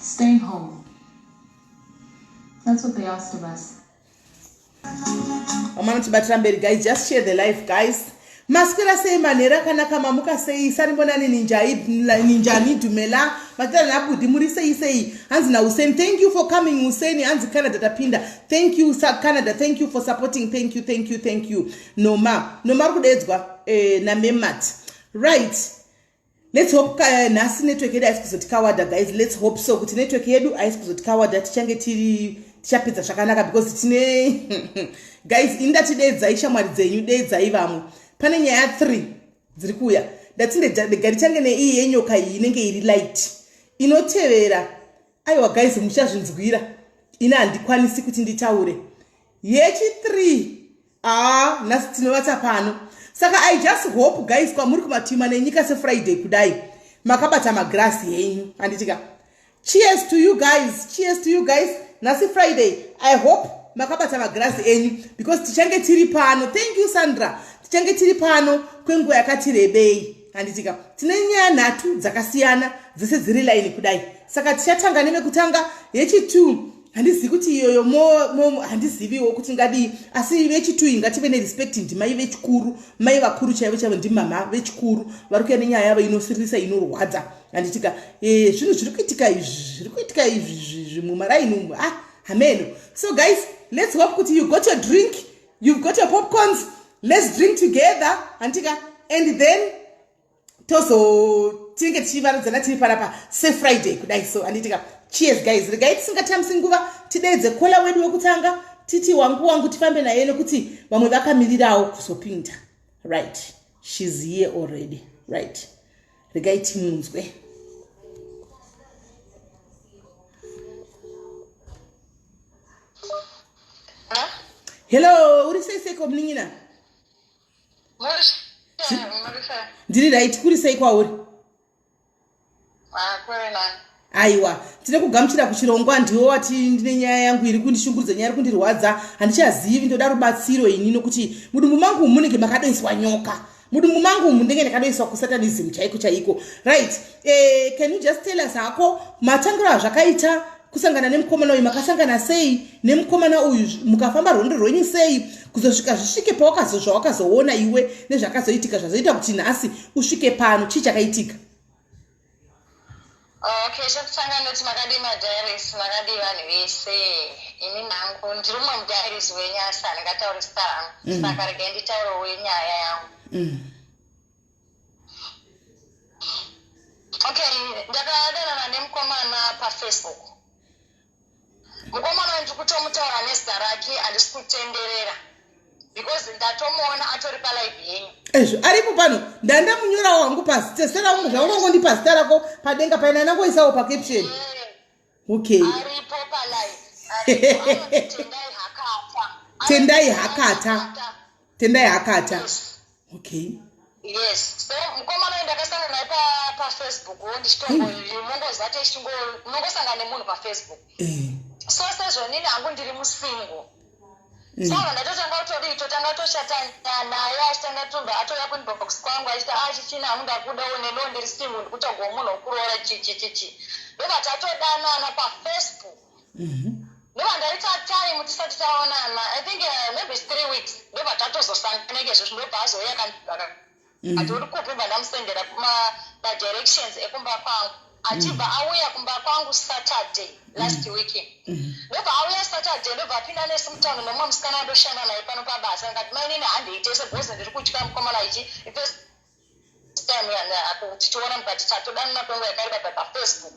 Stay home. That's what they asked of us. Vamanotibatira mberi guys, just share the life guys. Maswera sei manheru akanaka mamuka sei sarimbonani ninjani dhumela matira nabudhi muri sei sei hanzi naHussein thank you for coming Hussein hanzi Canada tapinda thank you Canada thank you for supporting thank you thank you thank you Noma Noma ari kudeedzwa eh, naMemat right. Let's hope nhasi network yedu haisi kuzotikawada guys. Let's hope so kuti network yedu haisi kuzotikawada tichange tiri tichapedza zvakanaka because tine guys ini ndati deedzai shamwari dzenyu deedzai vamwe pane nyaya 3 dziri kuuya ndati ndega ndichange neiyi yenyoka iyi inenge iri light inotevera aiwa guys muchazvinzwira ini handikwanisi kuti nditaure yechi 3 Ah, nhasi tinovata pano. Saka I just hope guys kwamuri kumatima nenyika seFriday kudai makabata magrasi henyu handitika. Cheers to you guys. Cheers to you guys. Nhasi Friday. I hope makabata magrasi enyu because tichange tiri pano. Thank you Sandra. Tichange tiri pano kwenguva yakati rebei. Handitika. Tine nyaya nhatu dzakasiyana dzese dziri line kudai. Saka tichatanga nemekutanga yechi2 handizivi kuti iyoyo handiziviwo kuti ngadii asi vechitui ngative nerespect ndimai vechikuru mai vakuru chaivo chaivo ndimama vechikuru vari kuya nenyaya yavo inosiririsa inorwadza handitika e, zvinhu zviri kuitika izvi zviri kuitika izvi mumaraini umu ah hameno so guys let's hope kuti you got your drink you've got your popcorns let's drink together handitika and then tozo tinenge tichivaradzana tiri panapa sefriday kudai so anditika cheers guys regai tisingatambisi nguva tideedze kola wedu wekutanga titi wangu wangu tifambe naye nekuti vamwe vakamirirawo kuzopinda right shes here already right regai timunzwe hello uri sei seiko munin'ina Ndiri right kuri sei kwauri? Aiwa, tine kugamuchira kuchirongwa ndiwo wati ndine nyaya yangu iri kundishungurudza nyaya iri kundirwadza handichazivi ndoda rubatsiro ini nokuti mudumbu mangu umu munenge makadoiswa nyoka mudumbu mangu umu ndenge ndakadoiswa kusatanism chaiko chaiko right eh, can you just tell us hako matangiro azvakaita kusangana nemukomana uyu makasangana sei nemukomana uyu mukafamba rwendo rwenyu sei kuzosvika zvisvike pawakazo zvawakazoona iwe nezvakazoitika zvazoita kuti nhasi usvike pano chii chakaitika Okay, chekutanga ndoti makadii madiaries, makadii vanhu vese. Ini nangu ndiri umwe mudiaries wenyu asi handingatauri zita rangu. Saka regai nditaurewo nyaya yangu. Okay, ndakadanana nemukomana paFacebook. Mukomana uyu ndiri kutomutaura nezita rake, handisi kutenderera because ndatomuona atori palive yenyu. Ezvo aripo pano, ndandamunyorawo hangu pazita zita rangu zvaunongondipa zita rako padenga paina ndangoisawo pacaption. Okay. Aripo palive. Aripo, anonzi Tendai Hakata. Tendai Hakata. Tendai Hakata. Yes. Okay. Yes. So mukomana uyu ndakasangana naye pa paFacebook wo ndichitongo munongoziva techingo unongosangana nemunhu paFacebook. Eh. So sezvo inini hangu ndiri musingle. So ndatotanga kutodii totanga tochata naye achitanga tobva atouya kuinbox kwangu achiti ah chichina hangu ndakudawo neniwo ndiri single ndikutsvagawo munhu wekuroora chichi chichi. Ndobva tatodanana paFacebook. Ndobva ndaita time tisati taonana I think maybe it's 3 weeks ndobva tatozosangana ikezvozvo ndobva azouya akati uri kupi ndobva ndamusendera madirections ekumba kwangu achibva auya kumba kwangu Saturday last week ndobva auya Saturday ndobva apinda nesu mutown nemumwe musikana wandoshanda naye pano pabasa ndikati mainini handei tese because ndiri kutya mukomana ichi first time tichiona but tatodanana kwenguva yakareba but pafacebook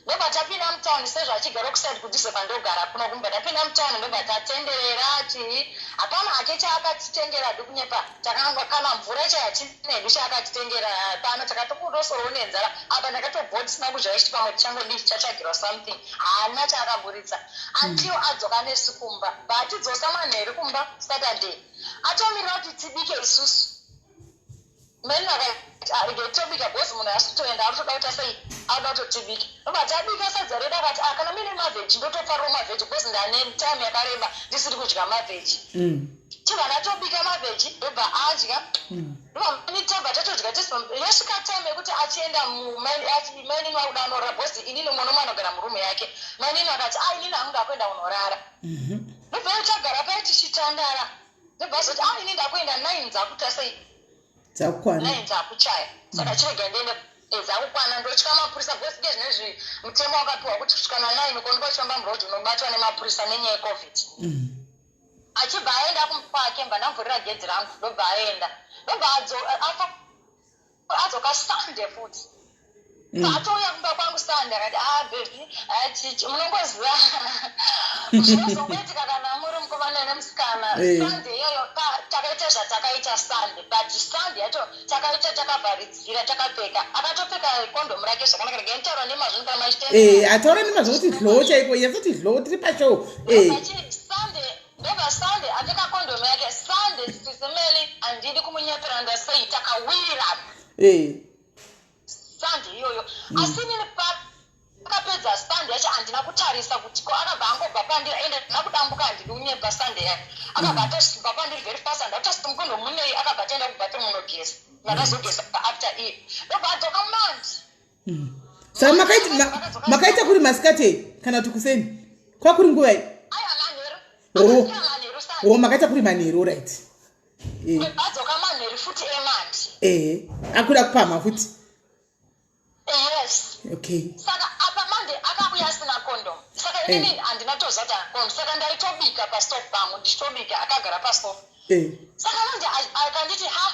Ndobva tapinda mutown sezvo achigara kuside kudhuze kwandogara kuno kumba. Tapinda mutown ndobva tatenderera chii hapana hake chaakatitengera hadi kunyepa takanga kana mvura chaiyo hatina hedu chaakatitengera hapana takatongotosorowo nenzara apa ndakatobvawo tisina kudya ichiti pamwe tichangodii tichatsvagirwa something haana chaakaburitsa until adzoka nesu kumba bvaatidzosa manheru kumba Saturday atomirira kuti tibike isusu Meni vakati ah regai tobika because munhu haasi kutoenda arikutoda kuita sei arikuda kutotibika ndobva tabika sadza redu akati ah kana muine mavheji ndotofarirawo mavheji because ndane time yakareba ndisiri kudya mavheji. Chibva ndatobika maveggie, ndobva adya. Ndobva tabva tatodya. Yasvika time yekuti achienda, mainini vakuda anorara, because inini mwana umwe anogara muroom yake. Mainini akati, "A, inini hangu ndakuenda kunorara." Ndobva tagara pai tichitandara. Ndobva azoti, "A, ini ndakuenda, 9 dzakuta sei?" Dzakukwana. 9 dzakuchaya, saka chirega ndiende, dzakukwana, ndotya mapurisa, because ke zvinezvi mutemo wakapiwa kuti kusvika na9 ukaonekwa uchifamba muroad unobatwa nemapurisa nenyaya yeCOVID. Achibva aenda kwake, mbva ndamuvhurira gedhi rangu, ndobva aenda. Ndobva adzoka Sunday futi. Atouya kumba kwangu Sunday, akati, "A, baby, chichi." Munongoziva zvinozongoitika kana muri mukomana nemusikana. Sunday iyoyo takaita zvatakaita Sunday, but Sunday yacho takaita takavharidzira, takapfeka, akatopfeka kondomu rake zvakanaka. Regai nditaura nemazvo kana machitenda. Ataura nemazvo kuti hlo chaiko, yasati hlo, tiri pashow. Sunday, ndobva Sunday apfeka kondomu yake. Sunday, Sis Melly, handidi kumunyepera, ndasei, takawirirana. Sunday iyoyo. Asi inini akapedza Sunday yacho, handina kutarisa kuti ko akabva angobva pandiri, ende handina kudambuka, handidi kunyepa. Sunday yacho akabva atobva pandiri very fast, handina kutarisa mukondomu munei. Akabva atoenda kubathroom unogeza. Ndakazogeza after iye. Ndobva adzoka Monday. Saka makaita kuri masikati kana kuti kuseni? Kwakuri nguvai? Aiwa, manheru. Oh. Akafika manheru Sunday. O, makaita kuri manheru, right. Adzoka manheru futi eMonday. Ehe, akuda kupamha futi. Yes. Saka apa Monday akauya asina condom. Saka inini handina toziva kuti condom, saka ndaitobika pastove pangu, ndichitobika, akagara pastove. Saka manje akanditi, "Ha,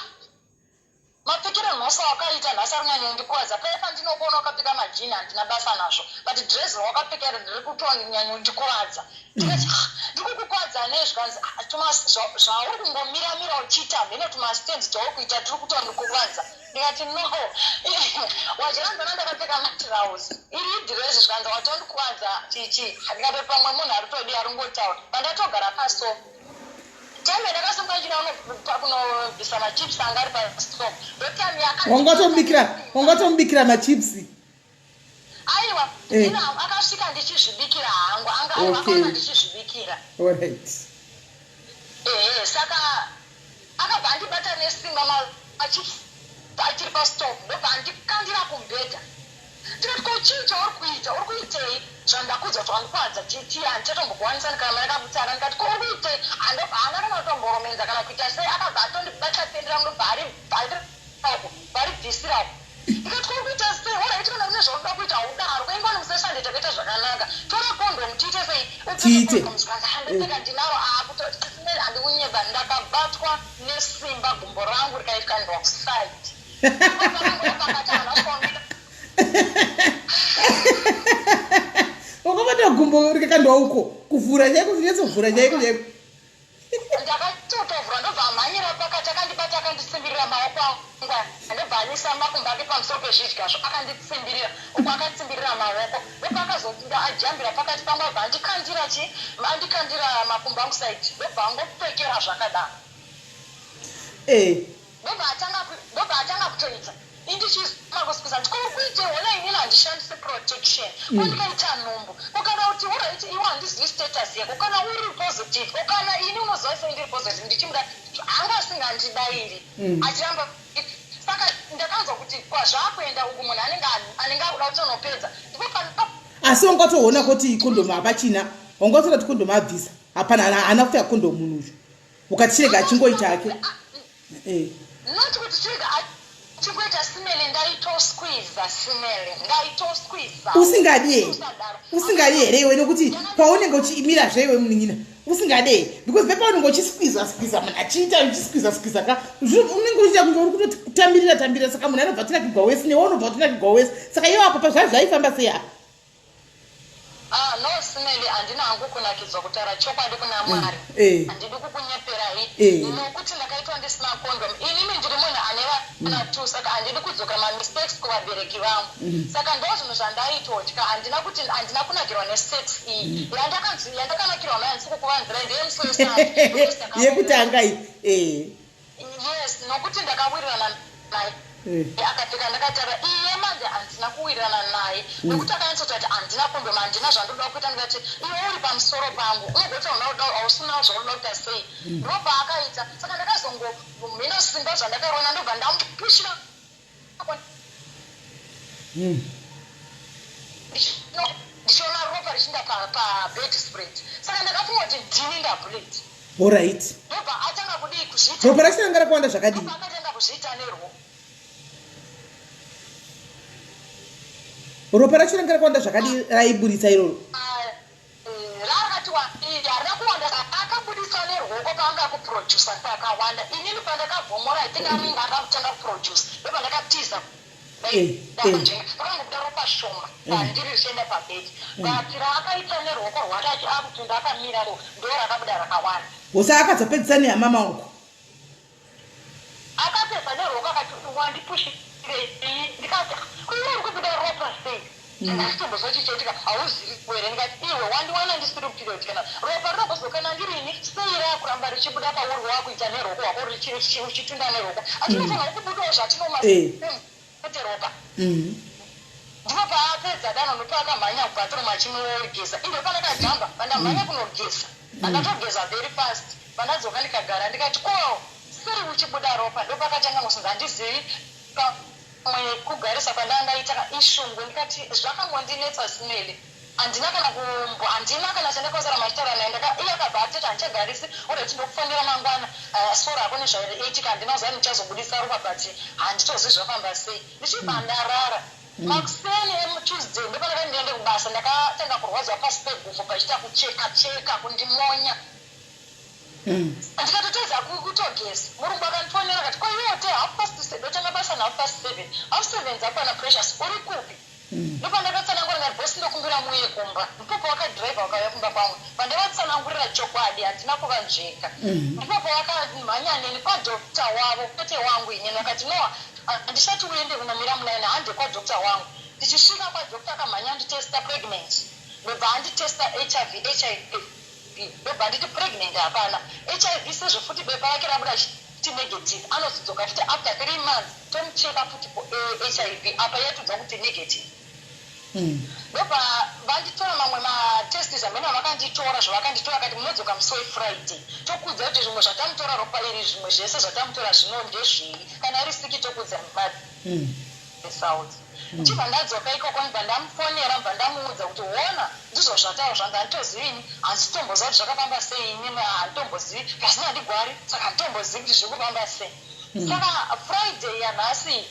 mapfekero nhasi wakaita nhasi ari kunyanyondikuvadza. Paya pandinokuona wakapfeka majini handina basa nazvo, but dress rawakapfeka iri ndiri kutonyanyondikuvadza." Ndikati, "Ah, ndiri kukukwadza nei?" Zvikanzi, "Ah, zvauri kungomiramira uchiita mheno, tumastands twauri kuita tiri kutondikuvadza." Ndikati, "No, wachiranzana ndakapfeka matirauzi, iri idhirezi." Zvikanzi, "Watondikuvadza chichi." Ndikati, "Pamwe munhu ari todi ari ngotaura." Pandatogara pasofa, time ndakasimuka ndichida kunobvisa machips anga ari pastove, ndotime Wangatomubikira machipsi? Aiwa. Akasvika ndichizvibikira hangu, anga akaona ndichizvibikira. Ehe, saka akabva andibata nesimba, machips achiri pastove, ndobva andikandira kumubhedha. Ndikati, "Ko chii chauri kuita? Uri kuitei? Zvandakudza kuti wandikwadza chichi, handichatombokuwanisa kana ndakakutara." Ndikati, "Ko uri kuitei?" Andobva haana kana kutomboromenza kana kuita sei, akabva atondibata pendi rangu, ndobva aribvariko varibvisirako. Ndikati, "Ko uri kuita sei? Alright, kana une zvaunoda kuita haudaro kwaingwani musashande, takaita zvakanaka, tora kondomu, tiite sei?" Tiite. Handapfeka, ndinaro akutoti handikunyeba. Ndakabatwa nesimba, gumbo rangu rikaikandwa kuside. Pakati handasvika. Wakabata gumbo rikakandwa uko, kuvhura chaiko, kunyatsovhura chaiko chaiko. Ndakatotovhura, ndobva amhanyira pakati, akandibata, akandisimbirira maoko angu, ndobva anisa makumbo ake pamusoro pezvidyazvo, akanditsimbirira uko, akatsimbirira maoko. Ndobva akazonda ajambira pakati pangu, abva andikandira chi andikandira makumbo angu side, ndobva angopfekera zvakadaro. Ndobva atanga kutoita indichizama kusikuza ndiko kuite hona. Inini handishandisi protection, kondikaita nhumbu kokana kuti, alright, iwe handizivi status yako, kana uri positive kokana ini unoziva sei ndiri positive? Ndichimuda anga asingandidayiri, achiramba. Saka ndakanzwa kuti kwazvaakuenda uku, munhu anenge akuda kutonopedza, ndipo Asi wangatoona kuti kondomu hapachina, wangatoona kuti kondomu abvisa, hapana, haana kupfeka kondomu munhu uyu, ukati chirega achingoita hake. Not kuti chirega achingoita, Sis Melly, ndaitosqueeza, Sis Melly, ndaitosqueeza. Usingadi here? Usingadi here iwe? Nokuti paunenge uchimira zveiwe munin'ina, usingadi here? Because pepaunenge uchisqueeza squeeza, munhu achiita uchisqueeza squeeza ka, unenge uchiita kunge uri kutotambirira tambirira. Saka munhu anobva atonakigwa wese, newe unobva utonakigwa wese. Saka iwo apo pazvazvo zvaifamba sei apa? Ah, no, Sis Melly, handina hangu kunakidzwa, kutaura chokwadi kuna Mwari. Handidi kukunyeperai, nokuti ndakaitwa ndisina condom. Inini ndiri munhu ane vana two, saka handidi kudzoka mamistakes kuvabereki vangu. Saka ndo zvinhu zvandaitotya. Handina kuti handina kunakirwa nesex iyi. Yandakanakirwa nayo, handisi kukuvanzirai, ndeyemusi weSunday. Yekutanga iyi. Yes, nokuti ndakawirirana naye. Eh. Akapfeka ndakatara iye manje handina kuwirirana naye nekuti akanyatsotaura kuti handina kondom, handina zvandoda kuita. Ndikati iwe uri pamusoro pangu, unogoti hausina zvaunoda kuita sei? Ndobva akaita. Saka ndakazongomhino simba zvandakaona, ndobva ndamupushira ndichiona ropa richinda pabed spread. Saka ndakafunga kuti ndini ndableed. Ndobva atanga kudii, kuzviita. Ropa racho ranga rakawanda zvakadii? Ndobva akatanga kuzviita nerwo. Ropa racho ranga rakawanda zvakadii raiburitsa iroro? Rakati harina kuwanda. Akabudisa nerwoko paanga kuprodusa akawanda. Inini pandakavhomora, I think anenge akakutanga kuproduce, ndopandakatiza. Pakangobuda ropa shoma pandiri richienda pabhedi, but raakaita nerwoko rwake akutunda akamira, ndo rakabuda rakawanda. Hosa akadzapedzisa nehama maoko. Akapedza nerwoko, akati wandipushirei? Ndikati kuiwe uri kubuda ropa sei? Ndachitombozwa chichoitika, hauzivi here? Ndikati iwe wandiwana ndisiri kuperiod, kana ropa rinogozwa kana ndirini, sei raakuramba richibuda pauri, wakuita nerwoko rwako uchitunda nerwoko, achinofanira kubudawo zvatinoma kwete ropa. Ndipo paapedza dano, ndopaakamhanya kubathroom achinogeza. Inde pandakajamba, pandamhanya kunogeza, pandatogeza very fast, pandadzoka ndikagara, ndikati ko sei uchibuda ropa? Ndopakatanga kusunza, handizivi, pamwe kugarisa kwandangaita ishungu. Ndikati zvakangondinetsa simeli, handina kana kumbo, handina kana chandakwanisa machitaura naye. Iye akabva atoti handichagarisi, alright, ndokufonera mangwana. Sorry hako nezvaiitika, handina kuziva ndichazobudisa ropa, but handitozivi zvafamba sei. Ndichibva ndarara. Makuseni emuTuesday ndopandakati ndiende kubasa, ndakatanga kurwadzwa pasi peguvhu pachiita kucheka cheka, kundimonya. Ndikatotedza kutogeza. Murungu akandifonera akati ko iwewo te half past, ndotanga basa na7:30, 7:30 dzakwana, Precious uri kupi? Ndopandakatsanangura ndati boss, ndokumbira muuye kumba. Ndipo pawakadhiraivha wakauya kumba kwangu, pandavatsanangurira chokwadi, handina kuvanzvenga. Ndipo pavakamhanya neni kwadoctor wavo, kwete wangu inini. Vakati no, handisati uende kunomira mulaini, hande kwadoctor wangu. Ndichisvika kwadoctor, akamhanya nditesta pregnant, ndobva anditesta HIV, HIV, ndobva nditi pregnant hapana, HIV sezvo futi bepa rake rabuda chiti negative, anozodzoka futi after 3 months, tomucheka futi for HIV, apa yatudza kuti negative. Ndobva vanditora mamwe matestis amene avakanditora, zvavakanditora kati munodzoka musi weFriday, tokudza kuti zvimwe zvatamutora ropa iri, zvimwe zvese zvatamutora zvino ndezvei, kana iri sick tokudza maresults. Ndichibva ndadzoka ikoko, ndibva ndamufonera, ndibva ndamuudza kuti hona, ndizvo zvataura zvanzi handitozivi, handitomboziva kuti zvakafamba sei, inini handitombozivi, pasina handigwari, saka handitombozivi kuti zviri kufamba sei. Saka Friday yanhasi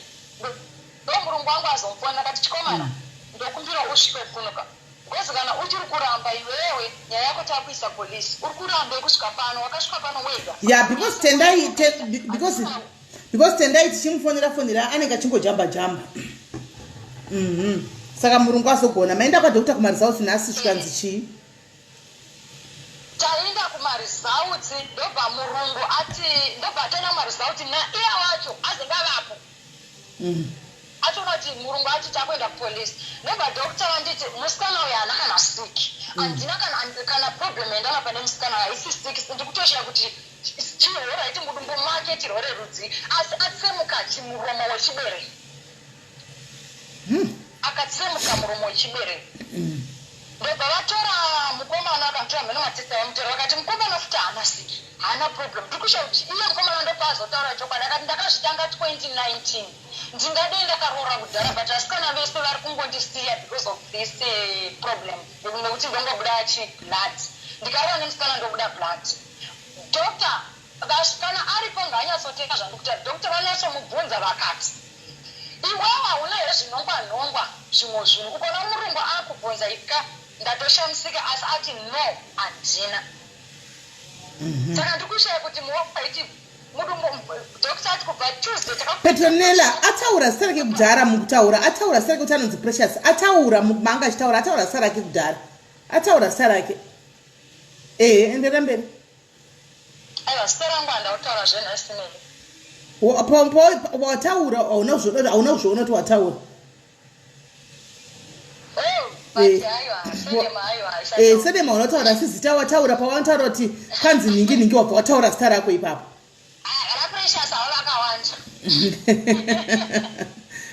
ndo murungu wangu azomufonera akati chikomana, ndokumbira usvike kunoka, because kana uchiri kuramba iwewe, nyaya yako takuisa polisi, uri kuramba kusvika pano, wakasvika pano wega. Yeah, because Tendai te, because Tendai tichimufonera fonera anenge achingojamba jamba. Saka murungu azogona maenda kwadoctor kumaresults nhasi, zvikanzi chii? Taenda kumaresults, ndobva murungu ati, ndobva ataenda kumaresults naiye wacho azenge avapo. Atoona kuti murungu ati takuenda kupolisi. Ndobva doctor vanditi musikana uyu haana kana sick, handina kana problem yandanga pane musikana, haisi sick. Ndikutoshaya kuti chihora iti mudumbu make chirwere rudzi, asi atsemuka chimuromo wechibereko. Akatsemuka muromo wechibereko. Ndobva vatora mukomana, vakamutora mheno matesta vamutora, vakati mukomana futi haana sick, haana problem. Tiri kushaya kuti iye mukomana ndopaazotaura chokwadi, akati ndakazvitanga 2019, ndingadei ndakaroora kudhara, but vasikana vese vari kungondisiya because of this problem, nekuti ndongobuda chiblood, ndikaroora nemusikana ndobuda blood. Doctor kana aripo ngaanyatsotenga zvandikuta. Doctor vanyatsomubvunza vakati iwewe hauna here zvinhongwa nhongwa, zvimwe zvinhu? Ukaona murungu akubvunza ika, ndatoshamisika, asi ati no, handina. Saka ndiri kushaya kuti muwaiti mudumbu. Doctor ati kubva Tuesday Petronella ataura zita rake kudhara mukutaura, ataura zita rake kuti anonzi Precious, ataura maanga achitaura, ataura zita rake kudhara, ataura zita rake. Ehe, enderera mberi. Aiwa, zita rangu handakutaura zvenhasi neni. Wataura, hauna kuzviona kuti wataura. Oh, but aiwa, surname aiwa haisati. Surname unotaura, asi zita wataura. Pawanotaura kuti kanzi nhingi nhingi, wabva wataura zita rako ipapo. Ah, raPrecious havo vakawanda.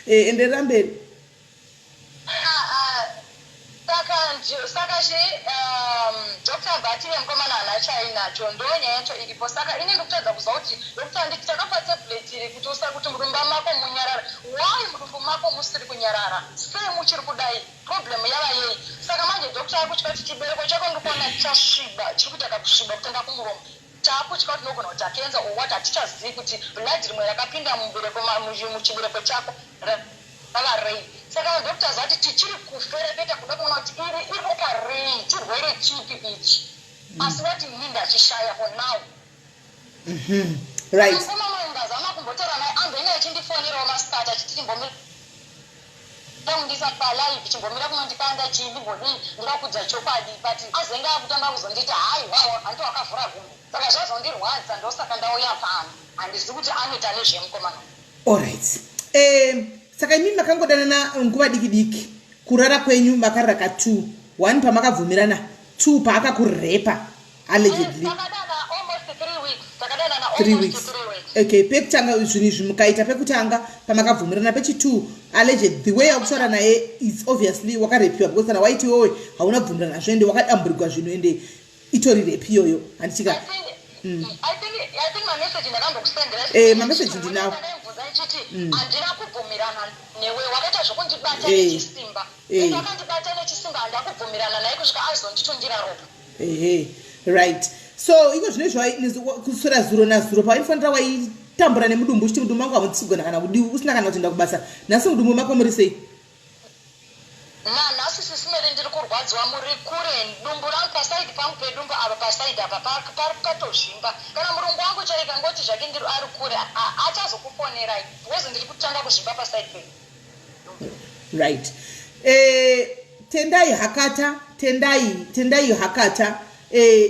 Eh, enderera mberi. Ah, ah, saka saka chi doctor vati mukomana haana chainacho. Ndo nyaya yacho iripo. Saka ini ndikutadza kuziva kuti doctor nditi takapa tablet iri kuti usa kuti mudumbu mako munyarara. Why mudumbu mako musiri kunyarara? Sei muchiri kudai? Problem yava yei? Saka manje doctor akutya kuti chibereko chako ndikuona chasviba, chiri kuita kakusviba kutanga kumuromo. Taakutya kuti unogona kuti akenza or what, hatichazivi kuti blood rimwe rakapinda mubereko muchibereko chako rava rei. Saka doctors vati tichiri kuferefeta kuda kuona kuti iri iropa rei, chirwere chipi ichi, asi vati ini ndachishaya for now. Mukomana ndazama kumbotaura naye, ambenge achindifonerawo masikati achiti chimbomira kundisa palive, chimbomira kunondikanda chii, ndimbodii, ndingakudza chokwadi, but azenge akutanga kuzonditi hai wawo hanti wakavhura gumbo. Saka zvazondirwadza, ndosaka ndauya pano. Handizi kuti anoita nezvemukomana. Alright, saka imimi makangodanana nguva diki diki. Kurara kwenyu makarara ka 2, 1 pamakabvumirana, 2 paakakurepa allegedly. Takadana almost 3 weeks, takadanana 3 almost weeks. 3 weeks. Okay, pekutanga zvinhu izvi mukaita pekutanga pamakabvumirana, pechi2 alleged, the way yakutaura naye is obviously wakarepiwa, because kana waiti iwewe hauna kubvumirana nazvo ende wakadamburirwa zvinhu, ende itori rape iyoyo, handitika? I think mameseji ndakambokusendera. Eh, mameseji ndinawo. Ndaimubvunza ichiti handina kubvumirana newe, wakaita zvokundibata nechisimba. Ende akandibata nechisimba, handakubvumirana naye kusvika azonditundira ropa. Ehe, right. So iko zvino kuswera zuro nazuro pawaifanira waitambura nemudumbu uchiti mudumbu mangu hamutsigona kana kudi, usina kana kutoenda kubasa. Nhasi mudumbu mako muri sei? Nanhasi sisimere ndiri kurwadziwa. Muri kure, dumbu rangu paside pangu pedumbu apa, paside apa pari katozvimba. Kana murungu wangu chaika ngoti zvake ndiri ari kure, achazokufonerai because ndiri kutanga kuzvimba paside pedu. Right. Tendai Hakata, Tendai Hakata,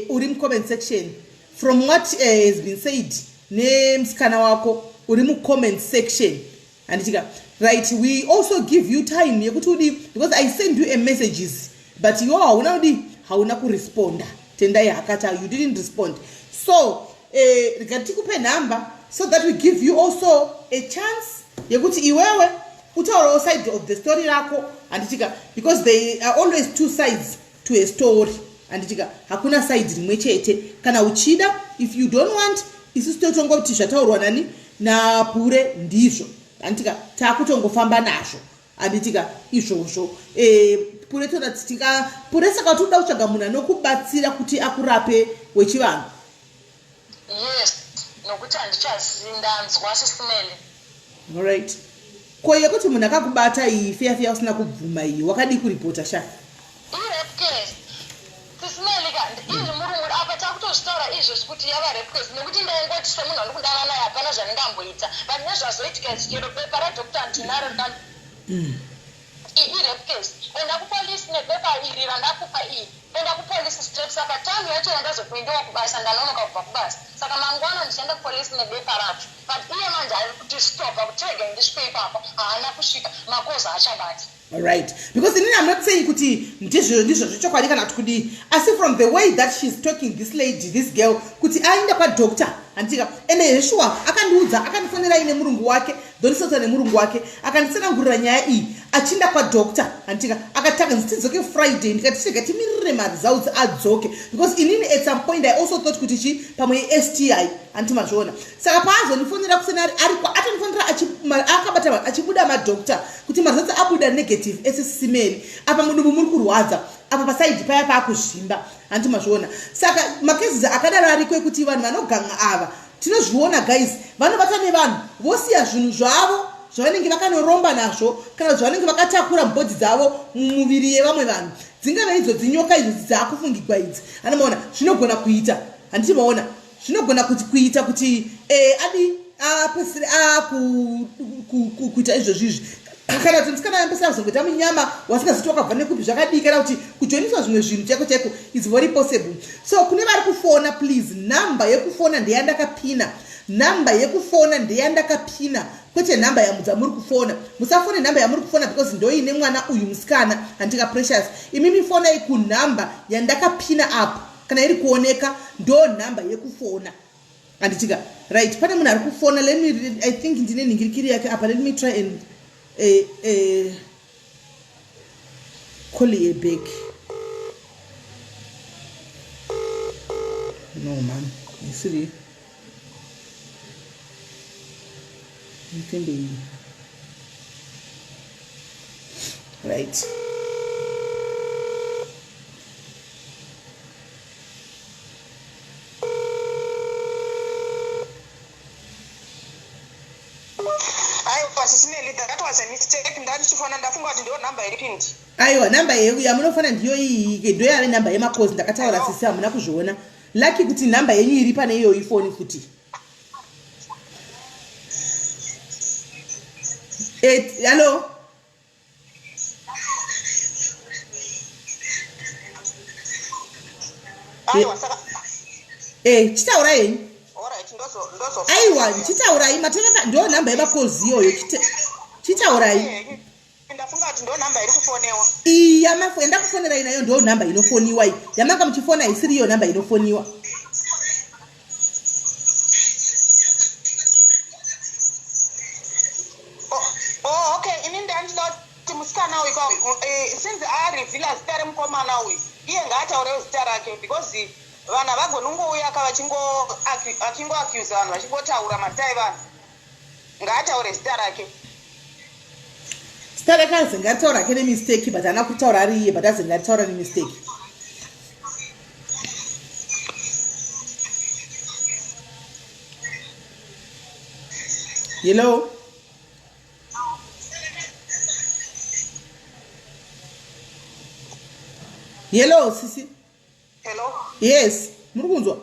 uri mucomment section. From what has been said nemusikana wako, uri mucomment section, handitika? Right, we also give you time yekuti udi, because I send you a messages but iwo hauna udi, hauna kuresponda. Tendai Hakata, you didn't respond. So rega tikupe nhamba so that we give you also a chance yekuti iwewe utaurawo side of the story rako, handitika? Because there are always two sides to a story, handitika? Hakuna side rimwe chete. Kana uchida, if you don't want, isusu totongoti zvataurwa nani napure ndizvo, handitika? Taakutongofamba nazvo, handitika? Izvozvo pure toda tinga pure. Saka kuti uda kutsvaga munhu anokubatsira kuti akurape wechivanhu? Yes, nokuti handichazivi, ndanzwa sisimele. Alright, ko yekuti munhu akakubata iyi feya feya usina kubvuma iyi, wakadii kuripota sha? Irape case, sisimele ka izvi. Murungu apa takutozvitaura izvozvi kuti yava rape case, nekuti ndaingoti semunhu andikudana naye hapana zvandingamboita, but nezvazoitika izvi, chero bepa radoctor ndinaro. Irape case, enda kupolisi nebepa iri randakupa iri, enda kupolisi straight. Saka time yacho yandazokuendewa kubasa, ndanonoka kubva kubasa, saka mangwana ndichaenda kupolisi nebepa racho. But iye manje ari kuti stopa kuti rega ndisvike ipapo, haana kusvika, makoza achabata. Right, because inini I'm not saying kuti ndizvo ndizvo zvechokwadi kana kuti kudii, asi from the way that she's talking, this lady, this girl, kuti aenda kwadoctor, handitika? Ende sure akandiudza, akandifonera ine murungu wake, ndondisota nemurungu wake, akanditsanangurira nyaya iyi achienda kwadoctor, handitika? Akatanga nditidzoke Friday, ndikati chega timirire maresults adzoke, because inini at some point I also thought kuti chi pamwe iSTI, handiti mazviona? Saka paazondifonera kuseni ariko atondifonera akabata achibuda madoctor kuti maresults abuda negative esisimeni. Apa mudumbu muri kurwadza, apa paside paya paakuzvimba, handiti mazviona? Saka macases akadaro ariko ekuti vanhu vanoganga ava, tinozviona guys, vanovata nevanhu vosiya zvinhu zvavo zvavanenge vakanoromba nazvo kana zvavanenge vakatakura mubody dzavo mumuviri yevamwe vanhu, dzingave idzo dzinyoka idzodzi dzaakufungigwa idzi. Anomaona zvinogona kuita, handiti maona? Zvinogona kuti kuita kuti adi apesire akuita izvozvo izvi, kana kuti musikana ambesera kuzongoita munyama wasingaziti wakabva nekupi, zvakadii, kana kuti kujoiniswa zvimwe zvinhu chaiko chaiko is very possible. So kune vari kufona, please, nhamba yekufona ndeyandakapina, nhamba yekufona ndeyandakapina, kwete nhamba dzamuri kufona. Musafone nhamba yamuri kufona because ndoine mwana uyu musikana, handika? Precious, imimi fonai kunhamba yandakapina apo, kana iri kuoneka ndo nhamba yekufona. Anditika right, pane munhu ari kufona. Let me, I think ndine nhingirikiri yake apa. Let me try and call her back. No man, isiri mfembe iyi. Right, Aiwa sisi Meli, that was a mistake. Ndandichifona ndafunga kuti ndiyo nhamba iri pindi. Aiwa, nhamba yamunofona ndiyo iyi, ndo yave nhamba yemakozi. Ndakataura sisi, hamuna kuzviona. Lucky kuti nhamba yenyu iri pane iyoyi foni futi. Hallo? Aiwa, saka Chitaurai henyu. Alright, ndozo Aiwa, chitaurai matova, ndo nhamba yemakozi iyoyo. Chitaurai. Ndafunga kuti ndo nhamba iri kufonewa. Iyi yandakufonerai nayo ndo nhamba inofoniwa. Iyi yamanga muchifona isiri iyo nhamba inofoniwa. Oh, okay, ini ndandida kuti musikana uyu since areveala zita remukomana uyu, iye ngaataurewo zita rake, because vanhu havagoni kungouya ka vachingoaccusa vanhu, vachingotaura mazita evanhu. Ngaataure zita rake. Zita rake azi ngaritaura hake nemistake, but haana kutaura ari iye, but azi ngaritaura nemistake. Hello? Hello, sisi? Hello? Yes, muri kunzwa?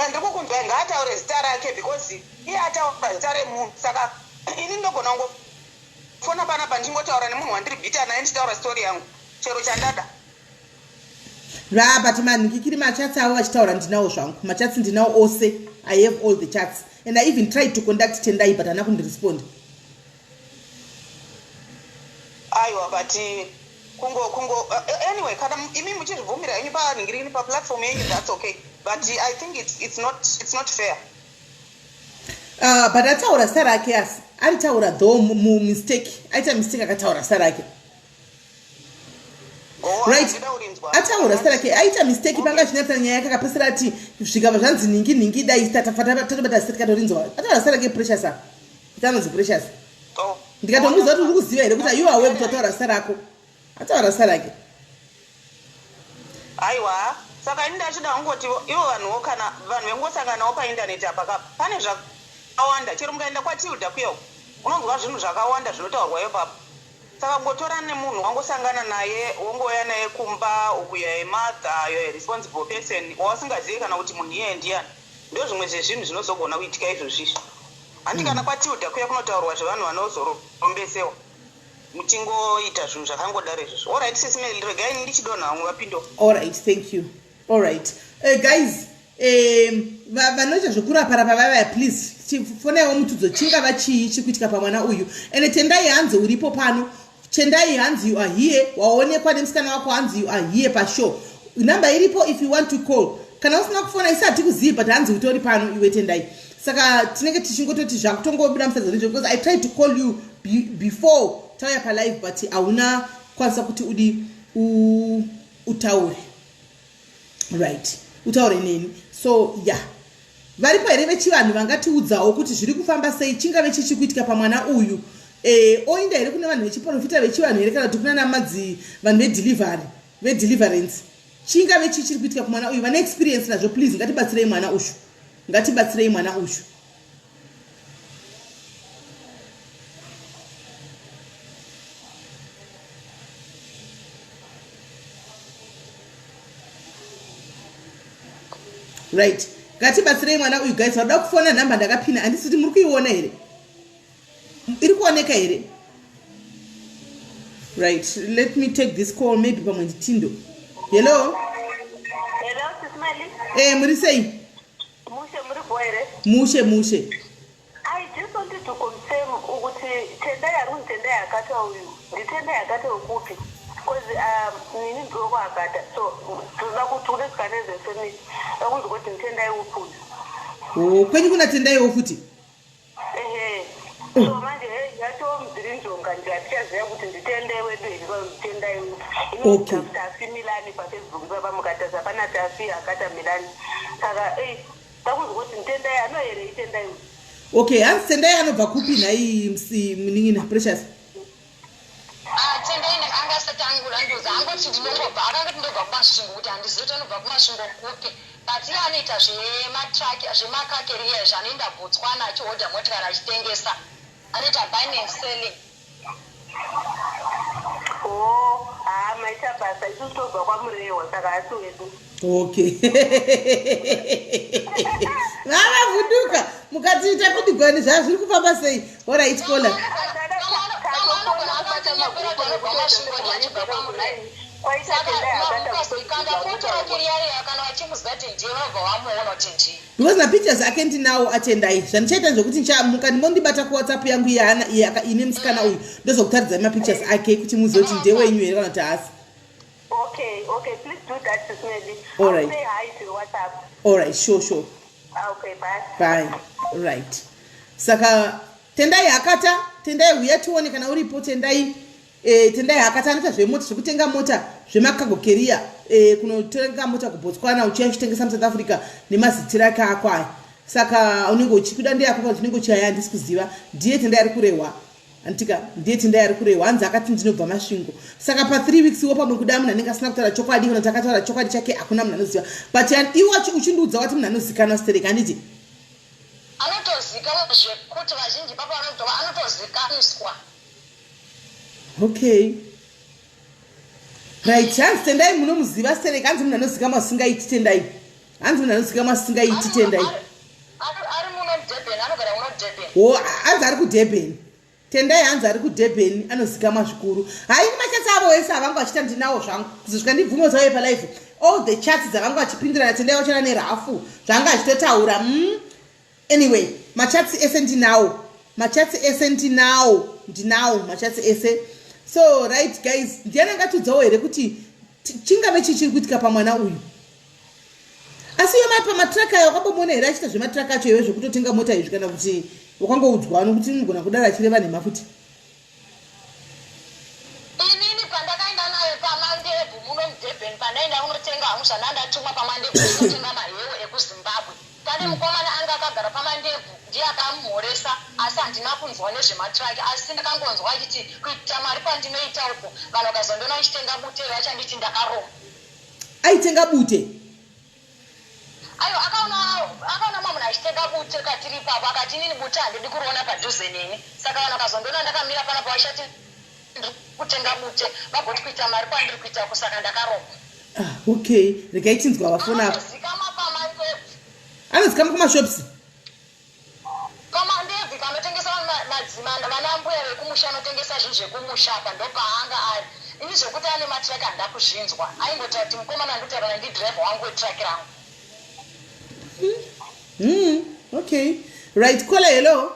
Ndiri kukunzwa. Ngaataure zita rake because iye ataura zita remunhu, saka ini ndogona kungofona panapa ndichingotaura nemunhu wandiri bitter naye, ndichitaura story yangu chero chandada. Ra, but manhikikiri machats avo vachitaura ndinawo zvangu. Machats ndinawo ose. I have all the chats and I even tried to contact Tendai, but haana kundirespond. Aiwa, but kungo kungo anyway, kana imi muchizvibvumira henyu panhingirini paplatform yenyu, that's okay, but I think it's not fair. But ataura zita rake, asi aritaura though mumistake, aita mistake, akataura zita rake. Oh, Right. handida kurinzwa. Ataura zita rake, aita mistake. Panga achinatsa nyaya yake, akapesera ati zvikabva zvanzi nhingi nhingi, dai tatobata zita tikatorinzwa. Ataura zita rake, Precious. Apa kuti anonzi Precious. Oh. Ndikatomuudza kuti uri kuziva here kuti you aware kuti wataura zita rako? Ataura zita rake. Aiwa, saka ini ndachida kungoti ivo vanhuwo, kana vanhu vengosanganawo paindaneti apa kapa, pane zvakawanda. Chero mukaenda kwaTilda kuya, unonzwa zvinhu zvakawanda zvinotaurwa ipapo. Saka kungotora nemunhu wangosangana naye, wongouya naye kumba uku, you are a mother, you are a responsible person, wausingazivi kana kuti munhu iyeye ndiani, ndo zvimwe zvezvinhu zvinozogona kuitika izvozvizvi. Handi kana kwaTilda kuya kunotaurwa zvevanhu vanozorombesewa, muchingoita zvinhu zvakangodaro izvozvo. Alright, sisi Meli, regai ndichidonha, vamwe vapindowo. Alright, thank you. Alright, guys, vanoita zvekuraparapa vavaya, please fonaiwo mutudzo chingava chii chiri kuitika pamwana uyu. Ende Tendai, hanzi uripo pano. Tendai, hanzi you are here, waonekwa nemusikana wako, hanzi you are here pashow. Nhamba iripo if you want to call. Kana usina kufona, isi hatikuzivi, but hanzi utori pano iwe Tendai. Saka tinenge tichingototi zvakutongobuda musadza nezvo, because I tried to call you before tauya palive, but hauna kwanisa kuti udi utaure, right, utaure neni. So yeah, varipo here vechivanhu vangatiudzawo kuti zviri kufamba sei, chingave chichi kuitika pamwana uyu? Oinda here kune vanhu vechiprofita vechivanhu here, kana kuti kuna namadzi vanhu vedelivery, vedeliverance? Chingave chii chiri kuitika kumwana uyu? Vane experience nazvo, please, ngatibatsirei mwana uyu, ngatibatsirei mwana uyu. Right, ngatibatsirei mwana uyu. Guys, varoda kufona, nhamba ndakapina, handisi kuti muri kuiona here? Iri kuoneka here? Right, let me take this call, maybe pamwe nditindo. Hello? Hello, Sis Mali. Muri sei? Mushe, muri bho here? Mushe mushe. I just wanted to confirm ukuthi Tendai ari kunzi Tendai akata uyu, ndiTendai akata wekupi? Because nini ndiri kuakata, so tinoda kuti une zvikanezvefamily vakunzi kuti nditendai upuzi. O, kwenyu kuna Tendaiwo futi? Ehe, so manje hey, yatoo mzirinjonga nje, hatichaziva kuti nditendai wedu here kana nditendai upi. Tafi Milani paFacebook ipapa, mukatarisa pana Tafi Akata Milani. Saka ei, takunzi kuti nditendai ano here, itendai upi. Okay, hanzi Tendai anobva kupi nhai, munin'ina Precious? Ah, Tendai anga asati angulanduza, angoti ndinongobva, akangoti ndobva kuMasvingo, kuti handizivi kuti anobva kuMasvingo kupi, but iye anoita zvematraki, zvemacar carrier, zvanoenda Botswana achihodha motikari achitengesa, anoita buying and selling. O, haa, maita basa. Isusu tobva kwaMurehwa, saka hasi wedu. Okay, vavavhunduka mukatiita kudigwani, zvazviri kufamba sei? Alright, caller. Anogona akatinyepera kuti anobva Masvingo achibva kwaMurehwa. Kwaita Saka Tendai Hakata. Mukazokanda foto rake riyariya, kana vachimuziva kuti ndiye, vanobva vamuona kuti ndiye. Because mapictures ake ndinawo aTendai. Zvandichaita zvokuti muka ndimondibata kuWhatsApp yangu yaana iye ine musikana uyu, ndozokutaridzai mapictures ake kuti muzive kuti ndewenyu here kana kuti haasi. Okay, please do that, Sis Melly. All right. I'll say hi to WhatsApp. Alright, sure. Okay, bye. Bye. Right, saka Tendai Hakata, Tendai, uya tione kana uripo. Tendai, Tendai Hakata anoita zvemota, zvekutenga mota, zvemacargo carrier, kunotenga mota kuBotswana uchiya uchitengesa muSouth Africa nemazitiro ake ako aya. Saka unenge uchikuda ndeyako kana unenge uchiaya, handisi kuziva. Ndiye Tendai ari kurehwa, anditika? Ndiye Tendai ari kurehwa. Hanzi akati ndinobva Masvingo. Saka pa3 weeks wo pamwe kuda munhu anenge asina kutaura chokwadi kana kuti akataura chokwadi chake, hakuna munhu anoziva. But iwe uchindiudza wati munhu anozikanwa sterek, handiti? Anotozikanwa zvekuti vazhinji papo vanotova anotozikaniswa. Okay, right. Hanzi Tendai munomuziva sterek, hanzi munhu anozikamwa singaiti. Tendai, hanzi munhu anozikamwa singaiti, Tendai. Ari muno muDurban, anogara muno Durban. O, hanzi ari kuDurban. Tendai hanzi ari kuDurban, anozikamwa zvikuru. Hai, machats avo ese avanga vachiita ndinawo zvangu, kuzosvika ndibvume zauye palive. All the chats dzavanga vachipindurana, Tendai wachona nerafu zvanga achitotaura. Anyway, machats ese ndinawo, machats ese ndinawo, ndinawo machats ese. So right guys, ndiani angatudzawo here kuti chingave chii chiri kuitika pamwana uyu? Asi iyo mai pamatraka ayo, wakambomuona here achiita zvematraka acho iwe, zvekutotenga mota izvi, kana kuti wakangoudzwa nokuti unogona kudaro achireva nhema futi? Inini pandakaenda naye paMandebhu muno muDurban, pandaenda kunotenga hangu zvandandatumwa paMandebhu, kunotenga mahewo ekuZimbabwe, pane mukomana anga akagara paMandebhu, ndiye akamumhoresa, asi handina kunzwa nezvematraki. Asi ndakangonzwa achiti kuita mari kwandinoita uko, vanhu vakazondiona ndichitenga bute, vachanditi ndakaromba. Aitenga bute? Aiwa, akaona mumwe munhu achitenga bute katiri ipapo, akati inini bute handidi kuriona padhuze neni. Saka vanhu vakazondiona ndakamira panapo vachati ndiri kutenga bute, vagoti kuita mari kwandiri kuita uko, saka ndakaromba. Ah, okay, regai tinzwa vafona apa. Anozikamwa paMandebvu. Anozikamwa kumashops? PaMandebvu panotengesa madzimana, vana mbuya vekumusha, anotengesa zvinhu zvekumusha apa, ndopaanga ari. Ini zvekuti ane matraki handida kuzvinzwa. Aingotaura kuti mukomana andikutaura naye ndidhiraivha wangu wetraki rangu. Okay, right. Caller, hello.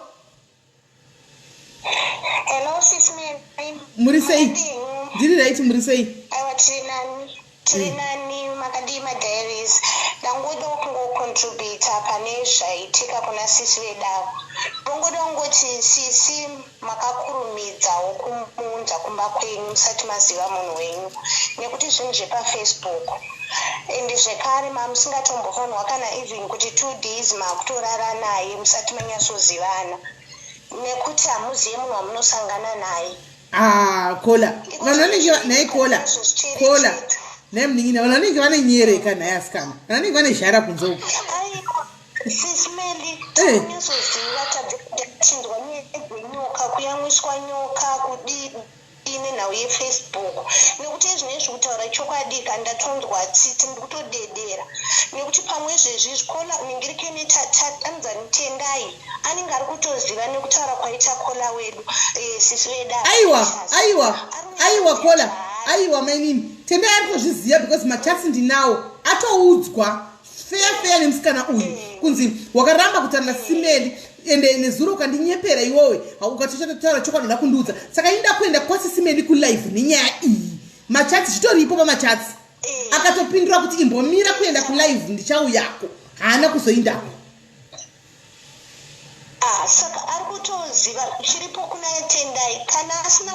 Hello, Sis Mary. Muri sei? Makadini? Ndiri right, muri sei? Aiwa, tiri nani. Tiri nani, makadii madiaries? Ndangoda kungocontributa pane zvaitika kuna sisi vedavo. Ndongoda kungoti sisi, makakurumidzawo kumuunza kumba kwenyu musati maziva munhu wenyu, nekuti zvinhu zvepaFacebook, ende zvekare mamusingatombofanirwa kana even kuti 2 days makutorara naye musati manyatsozivana, nekuti hamuzive munhu wamunosangana naye. Ah, caller, vanhu vanenge nhai, caller, caller, nhai munin'ina, vanhu vanenge vane nyereka nhai asikana, vanhu vanenge vane zhara kunze uko. Aiwa, Sis Meli, takunyazoziva tabva nyaya dzenyoka, kuyamwiswa nyoka, kudii nenhau yeFacebook, nekuti izvinezvi, kutaura chokwadi ka, ndatonzwa tsitsi, ndiri kutodedera, nekuti pamwe izvezvi zvikora ningirikeni anonzani Tendai anenge ari kutoziva nekutaura kwaita caller wedu, sisi vedu. Aiwa, aiwa, aiwa, caller, aiwa, mainini, Tendai ari kutozviziva because machats ndinawo. Atoudzwa fair fair nemusikana uyu kunzi wakaramba kutaura naSimeli, ende nezuro ukandinyepera iwowe, ukatochatotaura chokwadi, uda kundiudza. Saka inda kuenda kwasisimeli kulive nenyaya iyi. Machats zvitoripo pamachats. Eh. Akatopindura kuti imbomira kuenda kulive ndichauyako. Haana kuzoindako. Ah, saka ari kutoziva chiripo kuna Tendai kana asina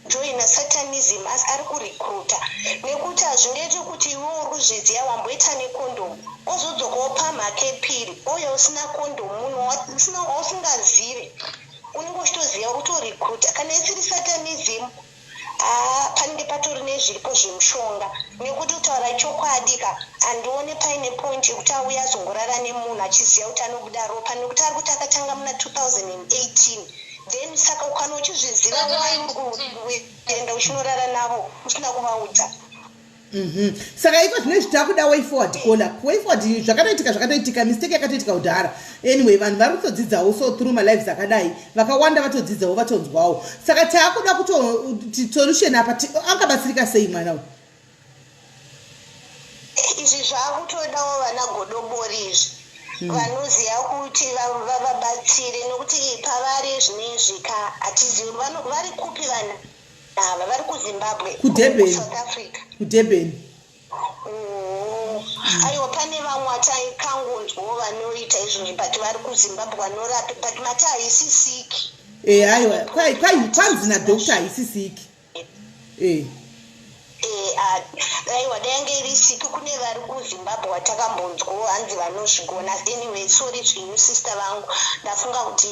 kujoina satanism asi ari kurecruita nekuti hazvingaiti kuti iwe uri kuzviziva wamboita nekondomu ozodzokawo pamhaka epiri ouya usina kondomu munhu wausingazive unenge uchitoziva uri kutorecruita kana isiri satanism Haa panenge patori nezviripo zvemushonga nekuti kutaura chokwadi ka handione paine point yekuti auye azongorara nemunhu achiziva kuti anobuda ropa nekuti ari kuti akatanga muna 2018 then saka ukana uchizviziva why uri kuenda uchinorara navo usina kuvaudza. Saka iko zvino izvi takuda way forward kola way forward zvakatoitika zvakatoitika mistake yakatoitika kudhara anyway vanhu vari kutodzidzawo so through malives akadai vakawanda vatodzidzawo vatonzwawo saka taakuda kuti solution apa angabatsirika sei mwana uyu izvi zvakutodawo vana godobori izvi vanoziva kuti vavabatsire nokuti pavari zvinezvi ka hatizivi vari kupi vanhu ava vari kuZimbabwe kuDurban kuSouth Africa kuDurban oh. Aiwa pane vamwe ataikangonzwawo vanoita izvozvo but vari kuZimbabwe vanorapa but mati haisi siki eh aiwa kwai kwai kwanzi nadoctor haisi siki eh eh aiwa dai yange iri siki kune vari kuZimbabwe vatakambonzwawo hanzi vanozvigona anyway sorry zvenyu sister vangu ndafunga kuti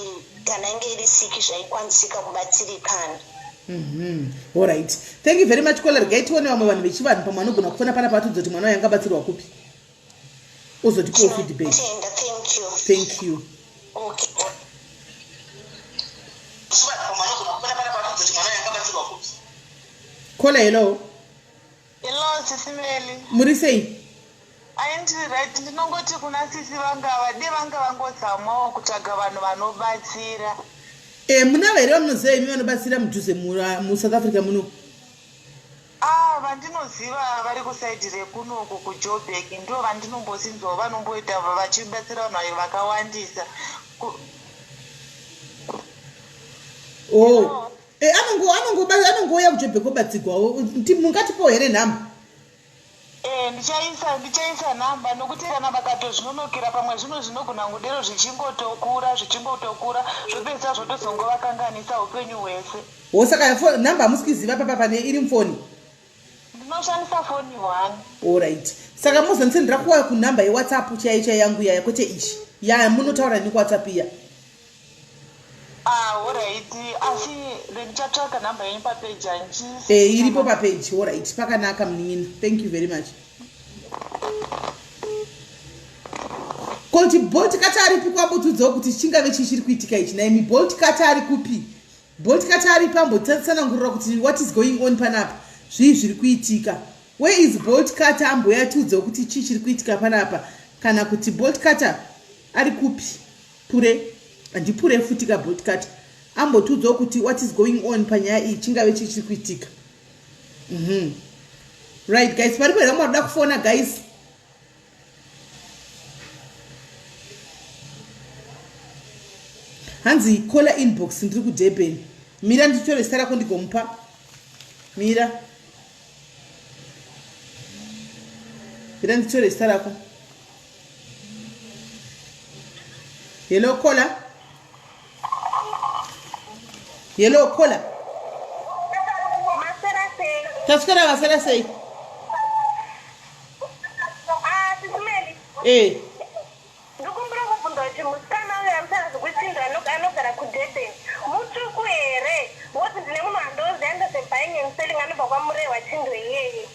kana yange iri siki zvaikwanisika kubatsirikana. Alright thank you very much kola regai tione vamwe vanhu vechivanhu pamwe vanogona kufona pana patudzoti mwana uyu angabatsirwa kupi ozotipawo feedback. Thank you. Thank you. Okay. Kola hello. Hello sisi Meli. Muri sei? Aindiri right ndinongoti kuna sisi vanga vade vanga vangozamawo kutsvaga vanhu vanobatsira. Eh munavo here vamunoziva imi vanobatsira mudhuze muSouth Africa muno? Ah vandinoziva vari kusaidi rekunoku kuJoburg ndo vandinombosinzwawo vanomboita vachibatsira vanhu vakawandisa. Oh. Eh, anongouya kuJoburg obatsigwawo mungatipowo here nhamba? Eh, ndichaisa ndichaisa nhamba nokuti kana vakatozvinonokera pamwe zvinhu zvinogona kudero zvichingotokura zvichingotokura zvopedzisa zvotozongovakanganisa upenyu hwese. Wo saka nhamba hamusi kuiziva papa pane iri mufoni? Ndinoshandisa foni one. Alright. Saka mozondisendera kuwa kunhamba yeWhatsApp chaiyo chaiyo yangu yaya kwete ichi. Ya munotaura neni kuWhatsApp iya. Ah, alright. Asi ndichatsvaka nhamba yenyu papage handichi. Eh, iripo papage. Alright. Pakanaka munin'ina. Thank you very much. Koti Bolt kati aripi kwambotudzawo kuti chingave chii chiri kuitika ichi naimi Bolt kati ari kupi? Bolt kati aripi ambotsanangurira kuti what is going on panapa? Zvii zviri kuitika? Where is Bolt Cutter ambouya atiudzewo kuti chii chiri kuitika panapa kana kuti Bolt Cutter ari kupi? Pure handipure futi ka Bolt Cutter ambotiudzawo kuti what is going on panyaya iyi chingave chii chiri kuitika. Right guys, paripo here vamwe varikuda kufona guys? Hanzi caller inbox ndiri kuDurban. Mira nditore zita rako ndigomupa. Mira. Mira nditore zita rako. Hello caller. Hello caller. Maswera sei? Taswera maswera sei? Ah, Sisi Meli. Eh. Ndokumbira kubvunza kuti musikana uyo arikutaura zvekuchinja anogara kuDurban mutsvuku here? Woti ndine munhu wandoziva anoita zvebuying and selling anobva kwaMurehwa Chindo iyeye.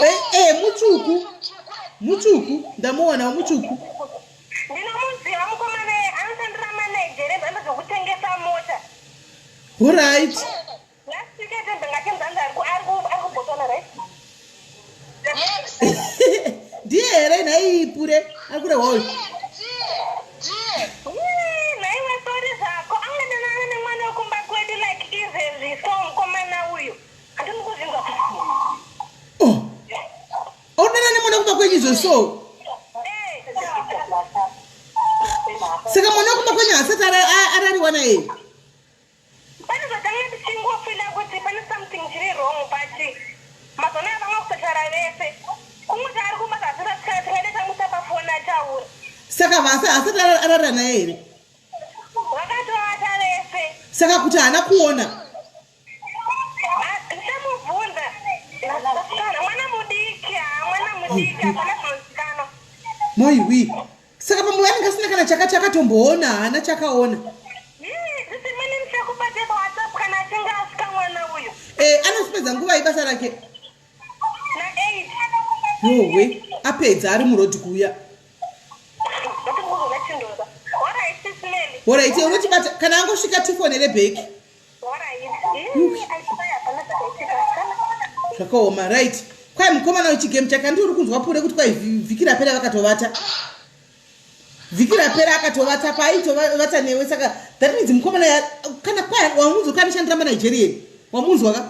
Eh, eh, mutsvuku. Mutsvuku, ndamuona mutsvuku. Ndinomuziva mukomana iye anoshandira manager anoita zvekutengesa mota. Alright. Last week atenda ngachinzanzi ari kuBotswana right? Yes. Ndiye here nhai Pure ari kurehwa uyu? Ndiye. Nhaiwe sorry zvako angadanana nemwana wekumba kwedu like izvezvi so mukomana uyu handini kuzvinzwa. Oh. Odana nemwana wekumba kwenyu izvo so. Eh. Saka mwana wekumba kwenyu haasati arariwa naye? Pane zvatanga tichingofila kuti pane something chiri wrong, but mazuva anaya vamwe kutotaura vese, kungoti ari kumba tingade tamusa pafoni ataura. Saka vasa asati arara naye here? Vakatovata vese. Saka kuti haana kuona? Ndichamubvunza. Kana mwana mudiki, ha, mwana mudiki, hapana zvinozikanwa. Moiwi, saka pamwe anenge asina kana chakati akatomboona, haana chakaona. Zisimene, ndichakubate paWhatsApp kana achinge asvika mwana uyu. E, anosipedza nguva ibasa rake? Na8. Yowe, apedza ari murodhi kuuya. Ndotikuzoona chindoza. Alright, sisimene. Alright, unotibata kana angosvika, tifonere back. Alright, aisai, hapana zvakaitika kana. Zvakaoma. Right, kwai mukomana wechigame chake, andi uri kunzwa pure kuti kwai vhiki rapera vakatovata, vhiki rapera akatovata paaitovata newe. Saka that means mukomana kana kwai wamunzwa kanoshandira maNigerian, wamunzwa ka?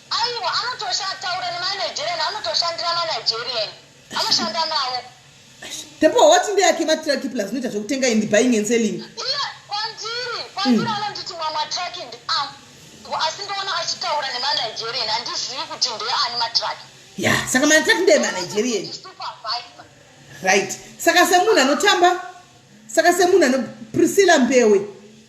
Aiwa, anototaura nemaNigerian, anotoshandira maNigerian, anoshanda navo. Tepo wati ndeyake matruck, plus unoita zvekutenga and buying and selling. Iye kwandiri anonditi mamatruck ndiangu, asi ndoona achitaura nemaNigerian, handizivi kuti ndeani matruck. Ya, saka matruck ndeye maNigerian. Supervisor. Right, saka semunhu anotamba, saka semunhu ano, Priscilla Mbewe,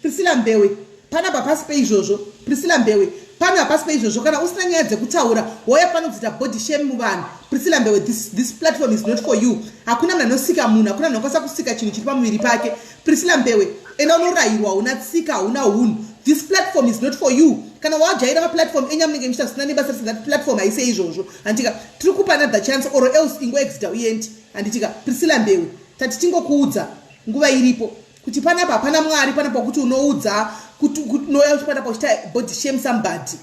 Priscilla Mbewe, panapa pasi peizvozvo. Priscilla Mbewe, pano hapasi peizvozvo. Kana usina nyaya dzekutaura, wauya pano kuzoita body shame muvanhu. Priscilla Mbewe, this platform is not for you. Hakuna munhu anosika munhu, hakuna munhu anokwanisa kusika chinhu chiri pamuviri pake. Priscilla Mbewe, enda unorayirwa. Hauna tsika, hauna unhu. This platform is not for you. Kana wajaira maplatform enyu amunenge muchiita zvisina nebasa rese, that platform haise izvozvo, handitika? Tiri kupa another chance or else ingoexita uendi, handitika? Priscilla Mbewe, tati tingokuudza nguva iripo kuti panapa hapana Mwari panapa kuti unoudza kuti unouya uchipanapa uchiita body shame somebody,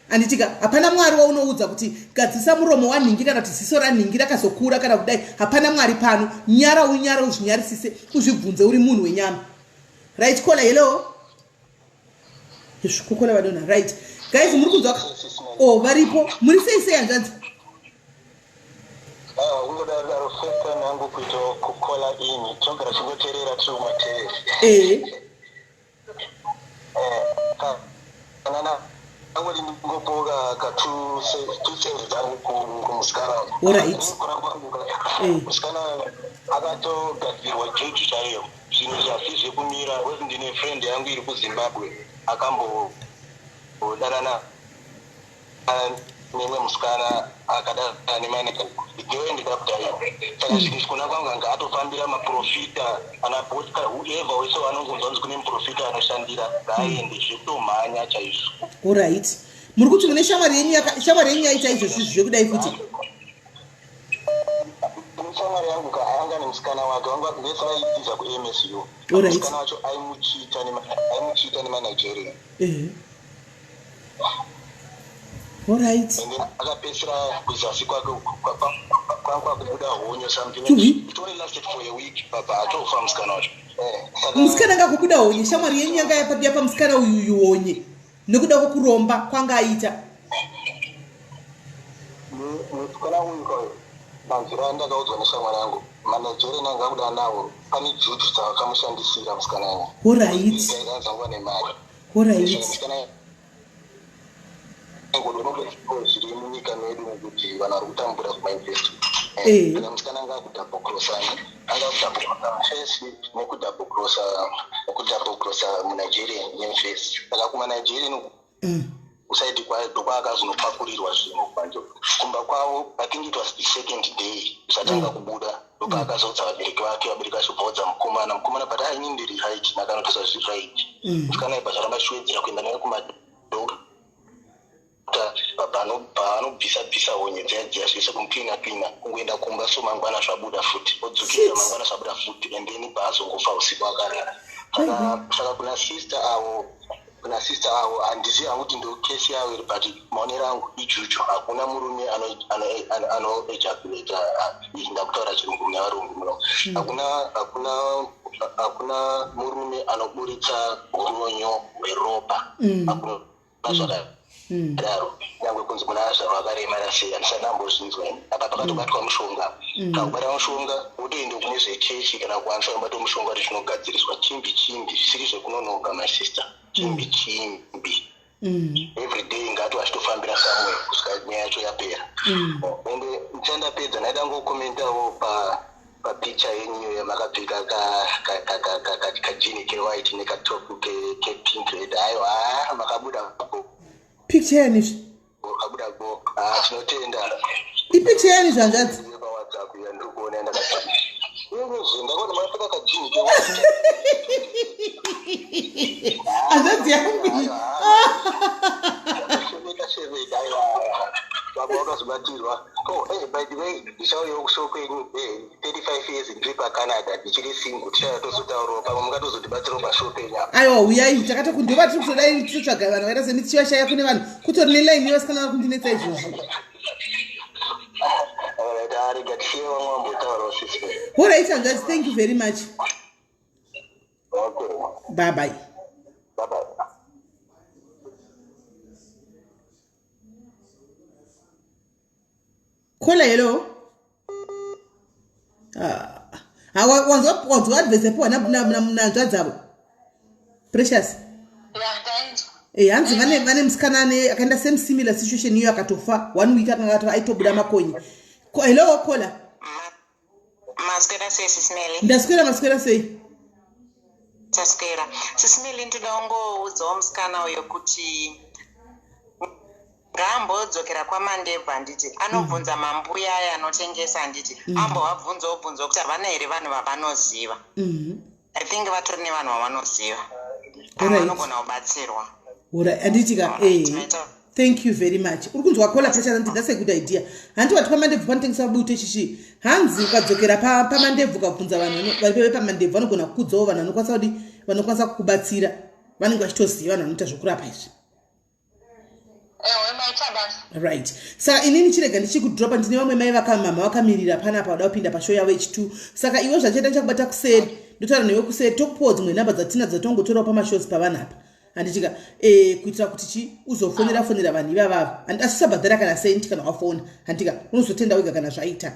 handitika? Hapana Mwari waunoudza kuti gadzisa muromo wanhingi kana kuti ziso ranhingi rakazokura kana kudai. Hapana Mwari pano. Nyara, unyara, uzvinyarisise, uzvibvunze uri munhu wenyama. Right, caller, hello. Kukola vadona. Right guys, muri kunzwa? O, oh, varipo. Muri sei sei, hanzvanzi? Kungodaro, first time yangu kuita kucalla in. Tinogara chingoteerera tiri kumateresi. Kana angoti ndingopoka ka 2 cents dzangu kumusikana. Musikana akatogadzirwa juju chaiyo, zvinhu zvasi zvekumira, because ndine friend yangu iri kuZimbabwe, akambodanana nemwe musikana, akadana nemaneja, they ended up dying. Saka zvinhu kuna kwangu anga atofambira maprofita ana botka, whoever wese wanongonzwa kunzi kune muprofita anoshandira, ngaaende, zvekutomhanya chaizvo. Alright, muri kuti mune shamwari yenyu, shamwari yenyu yaita izvozvi zvekudai futi? Shamwari yangu ka anga nemusikana wake, vanga vese vaidzidza kuMSU. Musikana wacho aimuchiita nemaNigerian. Alright. And then akapedzisira kuzasi kwake kwanga kwakubuda honyo, something. It only lasted for a week, baba atofa musikana wacho. Musikana anga kubuda honye, shamwari yenyu yanga yapa musikana uyuyu honye nekuda kwokuromba kwanga aita. Musikana uyu kayo, manzira andakaudzwa neshamwari yangu, maNigerian anga akuda nawo, pane juju dzavakamushandisira musikana yangu. Zanguva nemari. Musikana zviri munyika medu nekuti vanhu vari kutambura kumainvesti. Saka musikana anga akudouble crossa, anga akudouble crossa face nekudouble crossa, nekudouble crossa muNigerian nemface. Saka kumaNigerian kuside ndokwaakazonopakurirwa zvinhu manje kumba kwavo. I think it was the second day zvatanga kubuda, ndopaakazodza vabereki vake, vabereki vachibvodza mukomana, mukomana, but aini ndiri right, nakanotisa zviri right. Musikana ibva zvaramba chiwedzera kuenda naye kumadokta, paanobvisa bvisa honye dziya dziya zvese, kumucleana cleana, kungoenda kumba so mangwana zvabuda futi, odzokera mangwana zvabuda futi, and then paazongofa usiku akarara. Saka kuna sister avo, kuna sister avo, handizivi hangu kuti ndo case yavo iri, but maonero angu ijuju. Hakuna murume anoejaculata, ndakutaura Chirungu nevarungu muno, hakuna murume anoburitsa uronyo hweropa. Hakuna zvakadaro, nyangwe kunzi muna azvarwa akaremara sei, handisati ndambozvinzwa ini. Apa pakatobatwa mushonga. Kakubata mushonga, wotoenda kune zvechechi kana kuanisa kubata mushonga kuti zvinogadziriswa chimbi chimbi, zvisiri zvekunonoka, my sister, chimbi chimbi. mm. Every day ngati vachitofambira somewhere kusvika nyaya yacho yapera. Ende ndichandapedza ndaida ngokomentawo pa papicha yenyu iyo yamakapfeka kajini kewhite nekatop kepink red. Aiwa, makabuda bo. Picture yani izvi? Makabuda bo. Ah, tinotenda. Ipicture yani zvanzvadzi? PaWhatsApp yandiri kuona yandakati izvi ndakaona makapfeka kajini kewhite. Hanzvadzi yangu iyi. Shemeka shemeka, aiwa, baba wakazobatirwa. Oh, hey, by the way, ndichauyawo kushow kwenyu. 35 years ndiri paCanada, ndichiri single. Tichauya tozotaurawo pamwe, mungatozotibatsirawo pashow penyu apa. Aiwa, uyai. Takati ndova tiri kutodai tichitsvaga vanhu vakaita semi, tichivashaya. Kune vanhu kutori nelaini yevasikana vari kundinetsa izvozvi. Alright, arega tisiye vamwe vambotaurawo, sisi. Alright hanzvadzi, thank you very much. Okay. Bye bye. Bye bye. Caller, hello. Ah, wanzwa advice yapiwa nanzvadzi avo, Precious? Ya, ndainzwa. Hanzi vane musikana ane akaenda same similar situation iyo, akatofa one week, akanga aitobuda makonye. Hello caller. Maswera sei, Sis Melly? Ndaswera, maswera sei? Taswera, Sis Melly. Ndoda kungoudzawo musikana uyo kuti ngaambodzokera kwaMandebvu, handiti? Anobvunza mambuya aya anotengesa, handiti? Ambovabvunzawo bvunzawo kuti havana here vanhu vavanoziva. I think vatori nevanhu vavanoziva pamwe vanogona kubatsirwa. Alright, handiti ka? Alright, Thank you very much. Uri kunzwa caller, Precious? Handiti that's a good idea? Hanti wati paMandebvu panotengesa bute chichi? Hanzi ukadzokera paMandebvu ukabvunza vanhu vari vepaMandebvu, vanogona kukudzawo vanhu vanokwanisa kudi, vanokwanisa kukubatsira. Vanenge vachitoziva vanhu vanoita zvokurapa izvi. Ewe, maita basa. Right, saka inini chirega ndichikudropa. Ndine vamwe mai vakamama vakamirira panapa, vada kupinda pashow yavo yechi2. Saka iwe zvachaita, ndichakubata kuseri, ndotaura newe kuseri, tokupawo dzimwe nhamba dzatina dzatongotorawo pamashows pavanhu apa, handitika? Kuitira kuti chi uzofonera fonera vanhu ivavava. Asi usabhadhara kana senti kana wafona, handitika? Unozotenda wega kana zvaita.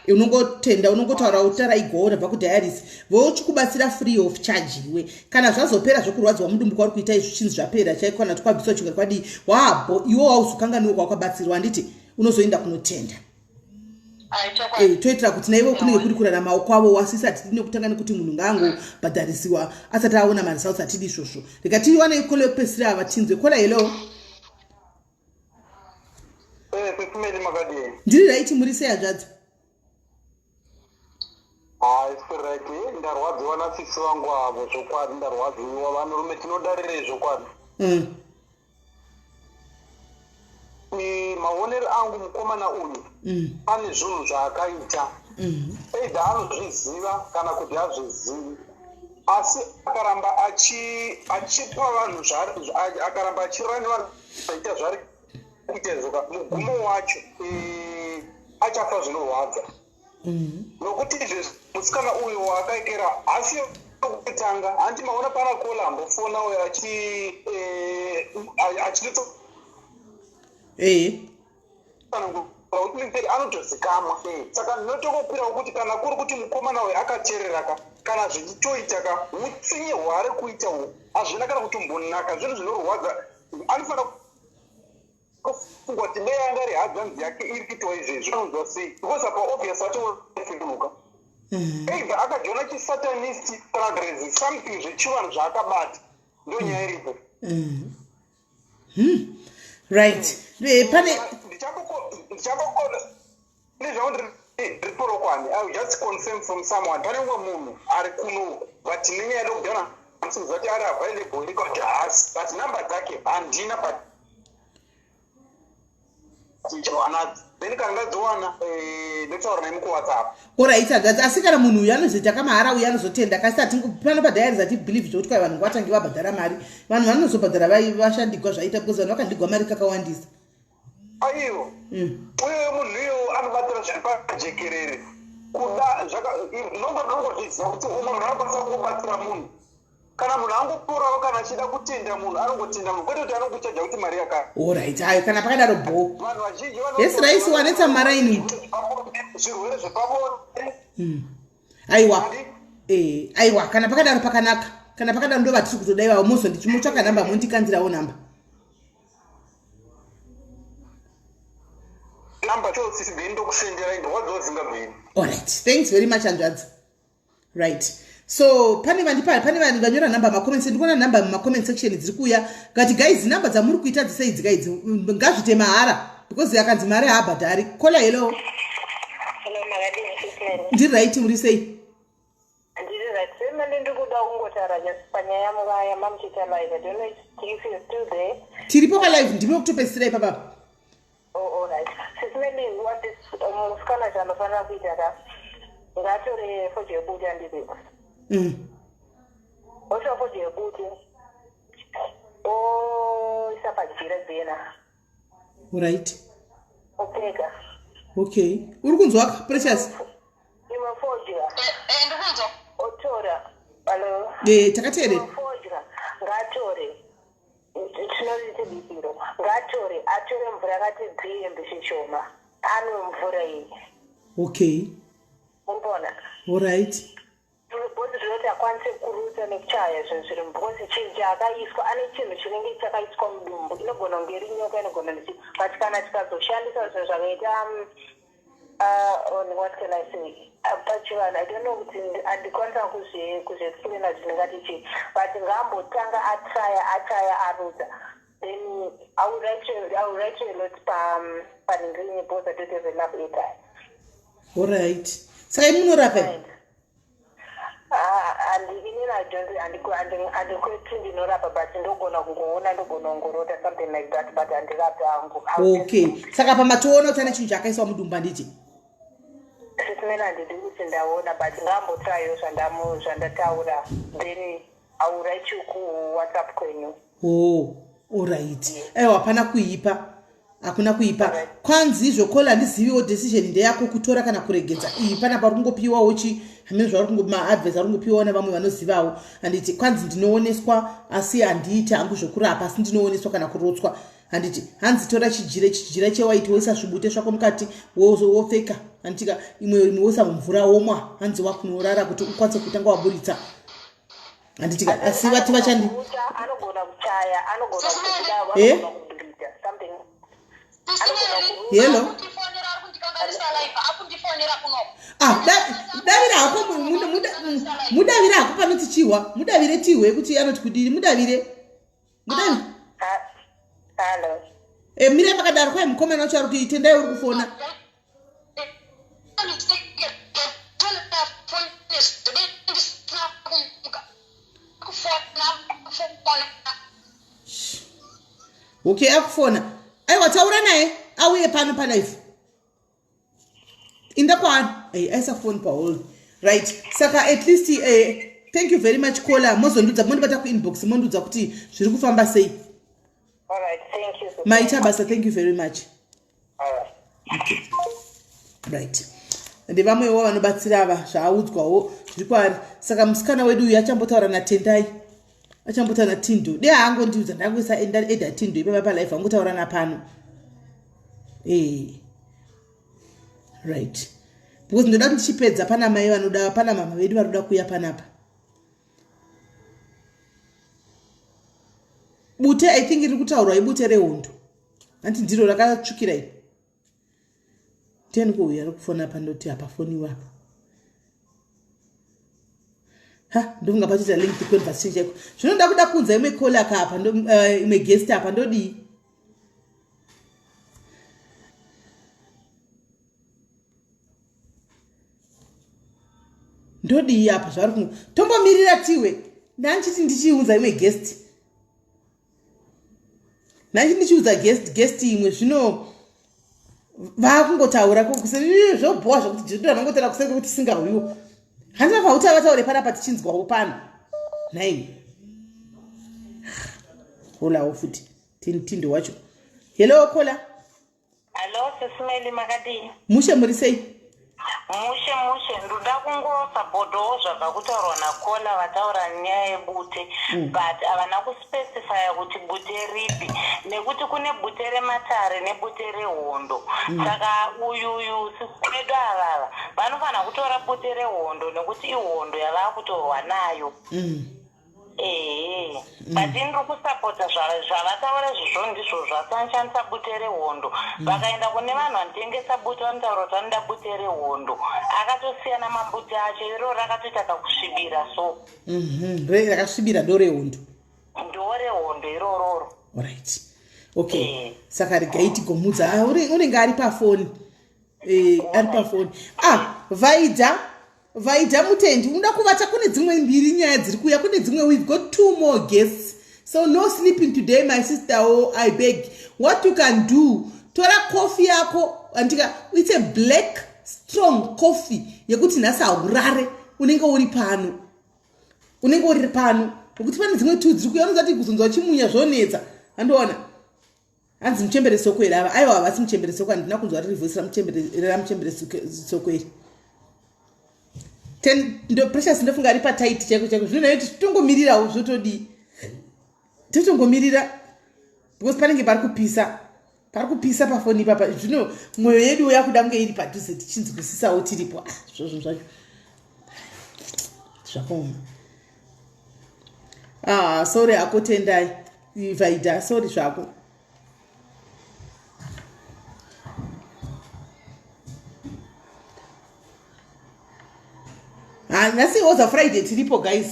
Unongotenda, unongotaura utara igowo rabva kudiaries, vochikubatsira free of charge iwe. Kana zvazopera zvokurwadziwa mudumbu kwauri kuita izvi, chinzi zvapera chaiko, kana twabviswa chingari kwadii, wabho iwe wauzokanganiwo kwawakabatsirwa, handiti? Unozoenda kunotenda. Toitira kuti naivo kunenge kuri kuraramawo kwavo. Wasisi hatidi nekutanga nekuti munhu ngaangobhadharisiwa asati aona maresults, hatidi izvozvo. Rega tiwane caller yekupedzisira ava, tinzwe. Caller, hello. Sis Melly, makadini? Ndiri right, muri sei hanzvadzi? Hayi, right. Ndarwadziwa nasisi vangu avo, zvokwadi ndarwadziwa. Vanhurume tinodarirei zvokwadi? Maonero angu, mukomana uyu pane zvinhu zvaakaita, either anozviziva kana kuti hazvizivi, asi akaramba achipa vanhu, akaramba achirani vanhu aita zvari kuita izvoka, mugumo wacho achafa zvinorwadza. Nokuti izvezvi musikana uyu waakaikera hasi kutanga, handi? Maona pana caller ambofona uyo achito anotozikamwa. Saka ndinotokokwirawo kuti kana kuri kuti mukomana uyu akateerera ka, kana zvichitoita ka, utsinye hwaari kuita uhu hazvina kana kutombonaka, zvinhu zvinorwadza. Anofanira kufunga kuti dei anga ari hadzanzi yake iri kuitwa izvezvi, anonzwa sei? Because apa obvious atofunuka, either akajoina chisatanist kana there is something zvechivanhu zvaakabata. Ndo nyaya iripo. Right, pane Ndichambokona nezvangu, ndiri Polokwane. I will just confirm from someone, pane umwe munhu ari kuno, but nenyaya yelockdown handisi kuti ari available here kuti haasi, but number dzake handina, but anadzo. Then kana ndadziwana, ndotaura naye mukuWhatsApp. Alright hanzvadzi, asi kana munhu uyu anozoita kamahara uyu anozotenda kasi pano padiaries hatibelieve zvokuti kwai vanhu vatange vabhadhara mari. Vanhu vanozobhadhara vashandigwa zvaita, because vanhu vakandigwa mari kakawandisa. Aiwo, uyoyo munhu iyoyo anobatira zviri pajekerere kuda nongozviziva kuti umwe munhu anokwanisa kungobatsira munhu. Kana munhu angoporawo, kana achida kutenda munhu, anongotenda munhu, kwete kuti anongochaja kuti mari yaka Alright, hayo kana pakadaro bo. Vanhu vazhinji Yes, raisi wanetsa maraini. Zvirwere zvepabonde. Aiwa, aiwa, kana pakadaro pakanaka. Kana pakadaro ndo vatiri kutoda ivavo. Mozondichimutsvaka namba, mondikanzirawo namba. nhamba chosisi then ndokusenderai ndorwadziwa zingabviri. Alright, thanks very much hanzvadzi. Right, so pane vandipa, pane vanhu vanyora nhamba macomment, ndikuona nhamba mumacomment section dziri kuuya. Ngati guys, nhamba dzamuri kuita dzisei dzika idzi, ngazvite mahara because akanzi mari haabhadhari. Caller, hello. Hello, makadini Sis Mary? Ndiri right, muri sei? Ndiri right. Semene ndikuda kungotaura just panyaya yamamuchiita live. I don't know if you're still there. Tiripo palive, ndimi wekutopedzisira ipapapa. Oh, all right. Sis Mary, what this musikana chaanofanira kuita ka, ngaatore fodya yebute, handiti? Otora fodya yebute, oisa pajira jena. Opfeka. Okay, uri kunzwa, Precious? Imwe fodya. Eh, ndikunzwa. Otora. Hello. E, takateerera. Fodya ngaatore, tinoriti bipiro, ngaatore, atore mvura yakati dziye mbichishoma, anwe mvura iyi. Urikuona? Alright. Because zvinoti akwanise kurutsa nekuchaya zvinhu zviri, because chinhu chaakaiswa, ane chinhu chinenge chakaiswa mudumbu, inogona kunge iri nyoka, inogona ndichi, but kana tikazoshandisa zvinhu zvakaita on what can I say, pachivanhu, I don't know kuti handikwanisa kuzviexplaina kuti ndingati chii, but ngaambotanga atraya, achaya, arutsa, then I will write you a lot panhingirini because I don't have enough airtime. Alright, saka imi munorapa? Inini handikweti ndinorapa, but ndogona kungoona, ndogona kungorota, something like that, but handirapi hangu. Okay, saka pamatoona kuti ane chinhu chaakaiswa mudumbu, handiti? Sis Mary, handidi kuti ndaona, but ngaambotrayo zvandataura, then I will write you kuWhatsApp kwenyu. Oh, alright, aiwa, hapana kuipa, hakuna kuipa. Kwanzi izvo, caller, handiziviwo, decision ndeyako kutora kana kuregedza. Iyi panapa uri kungopiwawo chi hamene zvauri maadvice ari kungopiwawo navamwe vanozivawo, handiti? Kwanzi ndinooneswa, asi handiiti hangu zvokurapa, asi ndinooneswa kana kurotswa, handiti? Hanzi tora chijire, chijira chewaiti, woisa zvibute zvako mukati, wopfeka, handitika? Imwe imwe woisa mumvura, womwa, hanzi wakunorara kuti ukwanise kutanga waburitsa, handitika? Asi vati vachandi Anogona kuchaya, anogona kubuda. Eh? Anogona kubleeda something. Hello. Akundifonera, ari kundikanganisa live, akundifonera kunoko. Ah, davira hako, mudavire hako panoti chihwa, mudavire tihwe kuti anoti kudini, mudavire, mudavire. Hello. E, mire makadaro. Kwai mukomana wacho ari kuti Tendai uri kufona. Okay, akufona. Aiwa, taura naye auye pano palive, inda kwaari. Ai, aisa foni pahold. Right, saka at least thank you very much, caller. Mozondudza, mondibata kuinbox, mondudza kuti zviri kufamba sei. All right, thank you. Maita basa, thank you very much. All right. Okay. Right, ndevamwewo vanobatsira ava, zvaaudzwawo zviri kwaari. Saka musikana wedu uyu achambotaura naTendai, achambotaura naTindo. De haangondiudza, ndangoisa eda Tindo ipapa palive, angotaura napano. E, right, because ndoda kuti ndichipedza pana mai vanoda, pana mama vedu vanoda kuuya panapa. Bute, I think riri kutaurwa ibute rehondo, hanti? Ndiro rakatsvukira iri. Ndiani kuuya ari kufona pandoti hapafoniwa apa? Ha, ndofunga pachiita link to conversation chaiko. Zvinoda kuda kuunza imwe caller ka apa, imwe guest apa, ndodii? Ndodii apa zvari kungo tombomirira tiwe. Ndandichiti ndichiunza imwe guest, ndandichiti ndichiudza guest imwe, zvino vakungotaura zvobhowa zvokuti zvinoda vanongotaura kuseri kwekuti singauyiwo. Handinofanira kuti avataure panapa tichinzwawo pano. Nhaimi, holawo futi Tindo wacho. Hello, caller. Hello, Sis Mary, makadii? Mushe, muri sei? Mushe mushe. Ndoda kungosupportawo zvabva kutaurwa nacaller. Vataura nyaya yebute, but havana kuspecifya kuti bute ripi, nekuti kune bute rematare nebute rehondo. Saka uyuyu sisi vedu avava vanofanira kutora bute rehondo, nekuti ihondo yavaa kutorwa nayo. Ehe, but ini ndiri kusapota zvavataura izvozvo ndizvo zvasanishandisa bute rehondo. Vakaenda kune vanhu vanotengesa bute vanotaura kuti vanoda bute rehondo. Akatosiyana mabute acho, iro rakatoita kakusvibira so. Rakasvibira ndorehondo. Ndorehondo irororo. Right. Okay. Saka regai tigomudza. Ah, unenge ari pafoni. Ari pafoni. Ah, Vaida. Vaida Mutendi, unoda kuvata kune dzimwe mbiri nyaya dziri kuuya kune dzimwe we've got two more guests. So no sleeping today my sister, oh, I beg. What you can do, tora coffee yako, andika it's a black strong coffee yekuti nhasi haurare, unenge uri pano. Unenge uri pano. Nekuti pane dzimwe two dziri kuuya unoziva kuti kuzonzwa chimunya zvonetsa. Andiona. Hanzi muchembere soko here ava? Aiwa havasi muchembere soko, handina kunzwa riri voice ramuchembere soko iri. Ten, ndo Precious ndofunga ari patight chaiko chaiko. Zvino nayo titongomirirawo zvotodii? Totongomirira because panenge pari kupisa. Pari kupisa pafoni ipapa. Zvino mwoyo yedu yakuda kunge iri padhuze tichinzwisisawo tiripo. Ah, zvozvo zvacho. Zvakaoma. Ah, sorry ako Tendai. Vaida, sorry zvako. Ah, nhasi oza Friday tiripo guys.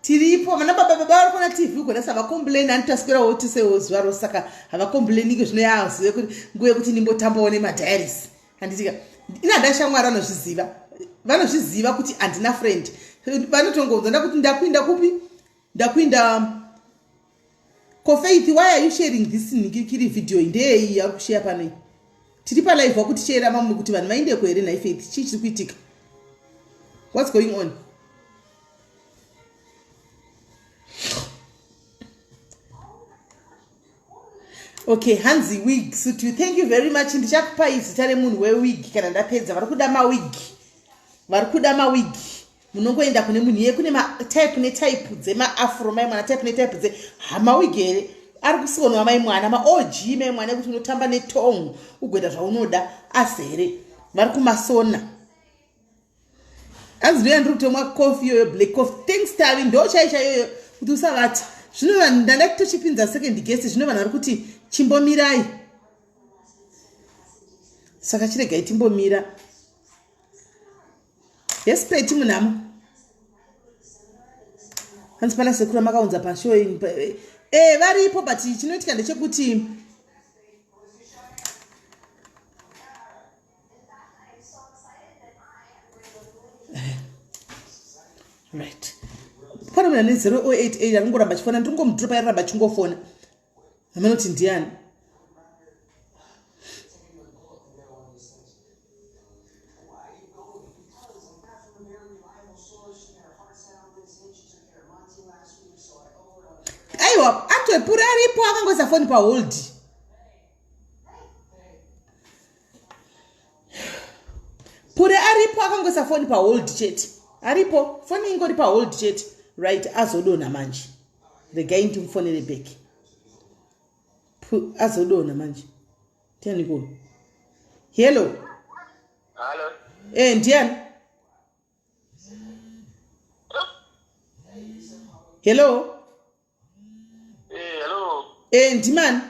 Tiripo vana baba baba vari kuona TV uko nhasi havacomplain anotaswerawo tisewo zuva rose saka havacomplain iko zvino yazive kuti nguva yekuti ndimbotambawo nemadiaries. Handitika ini handina shamwari vanozviziva. Vanozviziva kuti handina friend. Vanotongonzwa ndakuti ndakuinda kupi? Ndakuinda Ko Faith, why are you sharing this nhikirikiri video ndeyei yauri kusheya pano iyi? Tiri palive wakutisheyera mamwe kuti vanhu vaindeko here nhai Faith? Chii chiri kuitika? What's going on? Okay, hanzi wig suit you. Thank you very much. Ndichakupai zita remunhu wewig kana ndapedza. Vari kuda mawig. Vari kuda mawig. Munongoenda kune munhu iye kune matype netype dzemaafro mai mwana type netype dze hamawig here ari kusonwa mai mwana maog mai mwana ekuti unotamba netong ugoita zvaunoda azere vari kumasona. Hanzi ndoya ndiri kutomwa coffee iyoyo black coffee. Thanks Tavi, ndo chai chaiyoyo kuti usavati. Zvino vanhu ndanda kutochipinza second guest zvino vanhu vari kuti chimbomirai. Saka chiregai timbomira. Yes Peti munhamo. Hanzi pana sekuru makaunza pashow eh varipo but chinoitika ndechekuti right pane munhu ane 088 anongoramba achifona ndingomudropa yaramba achingofona amanoti ndiani aiwa atopura aripo akangoisa foni pahold. Pure aripo akangoisa foni pahold chete. Aripo foni ingori pahold chete. Right, azodonha manje. Regai ndimufonere back. Azodonha manje. Ndiani ko? Hello. Hello. Eh, ndiani? Hello. Eh, hello. Eh, ndimani?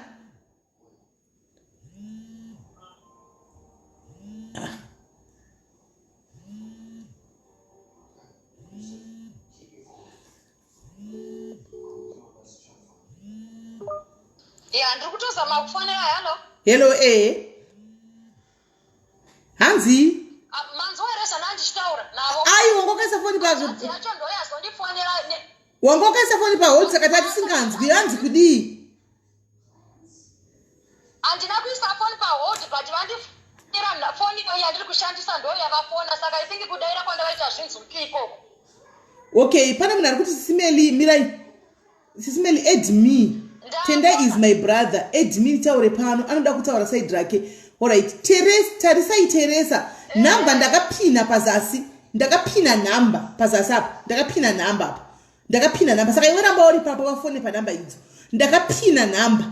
Ya, ndiri kutozama kufonera. Hello. Hello, eh. Hanzi? Ah, manzwa here zvana ndichitaura navo? Ai, wanga wakaisa foni pa Hanzi yacho ndoyazondifonera wanga wakaisa foni pa hold saka tatisinganzwi. Hanzi kudii? Handina kuisa foni pa hold but vandifonera foni iyo yandiri kushandisa ndo yavafona saka I think kudaira kwandavaita zvinzwiki ikoko. Okay, pane munhu ari kuti Sisimeli mirai. Sisimeli add me. Tendai is my brother. Add me nditaure pano. Anoda kutaura side rake. Alright, Teresa, tarisai Teresa. Nhamba ndakapina pazasi. Ndakapina nhamba pazasi apa. Ndakapina nhamba apa. Ndakapina nhamba. Saka iwe ramba uri papo vafone panhamba idzo. Ndakapina nhamba.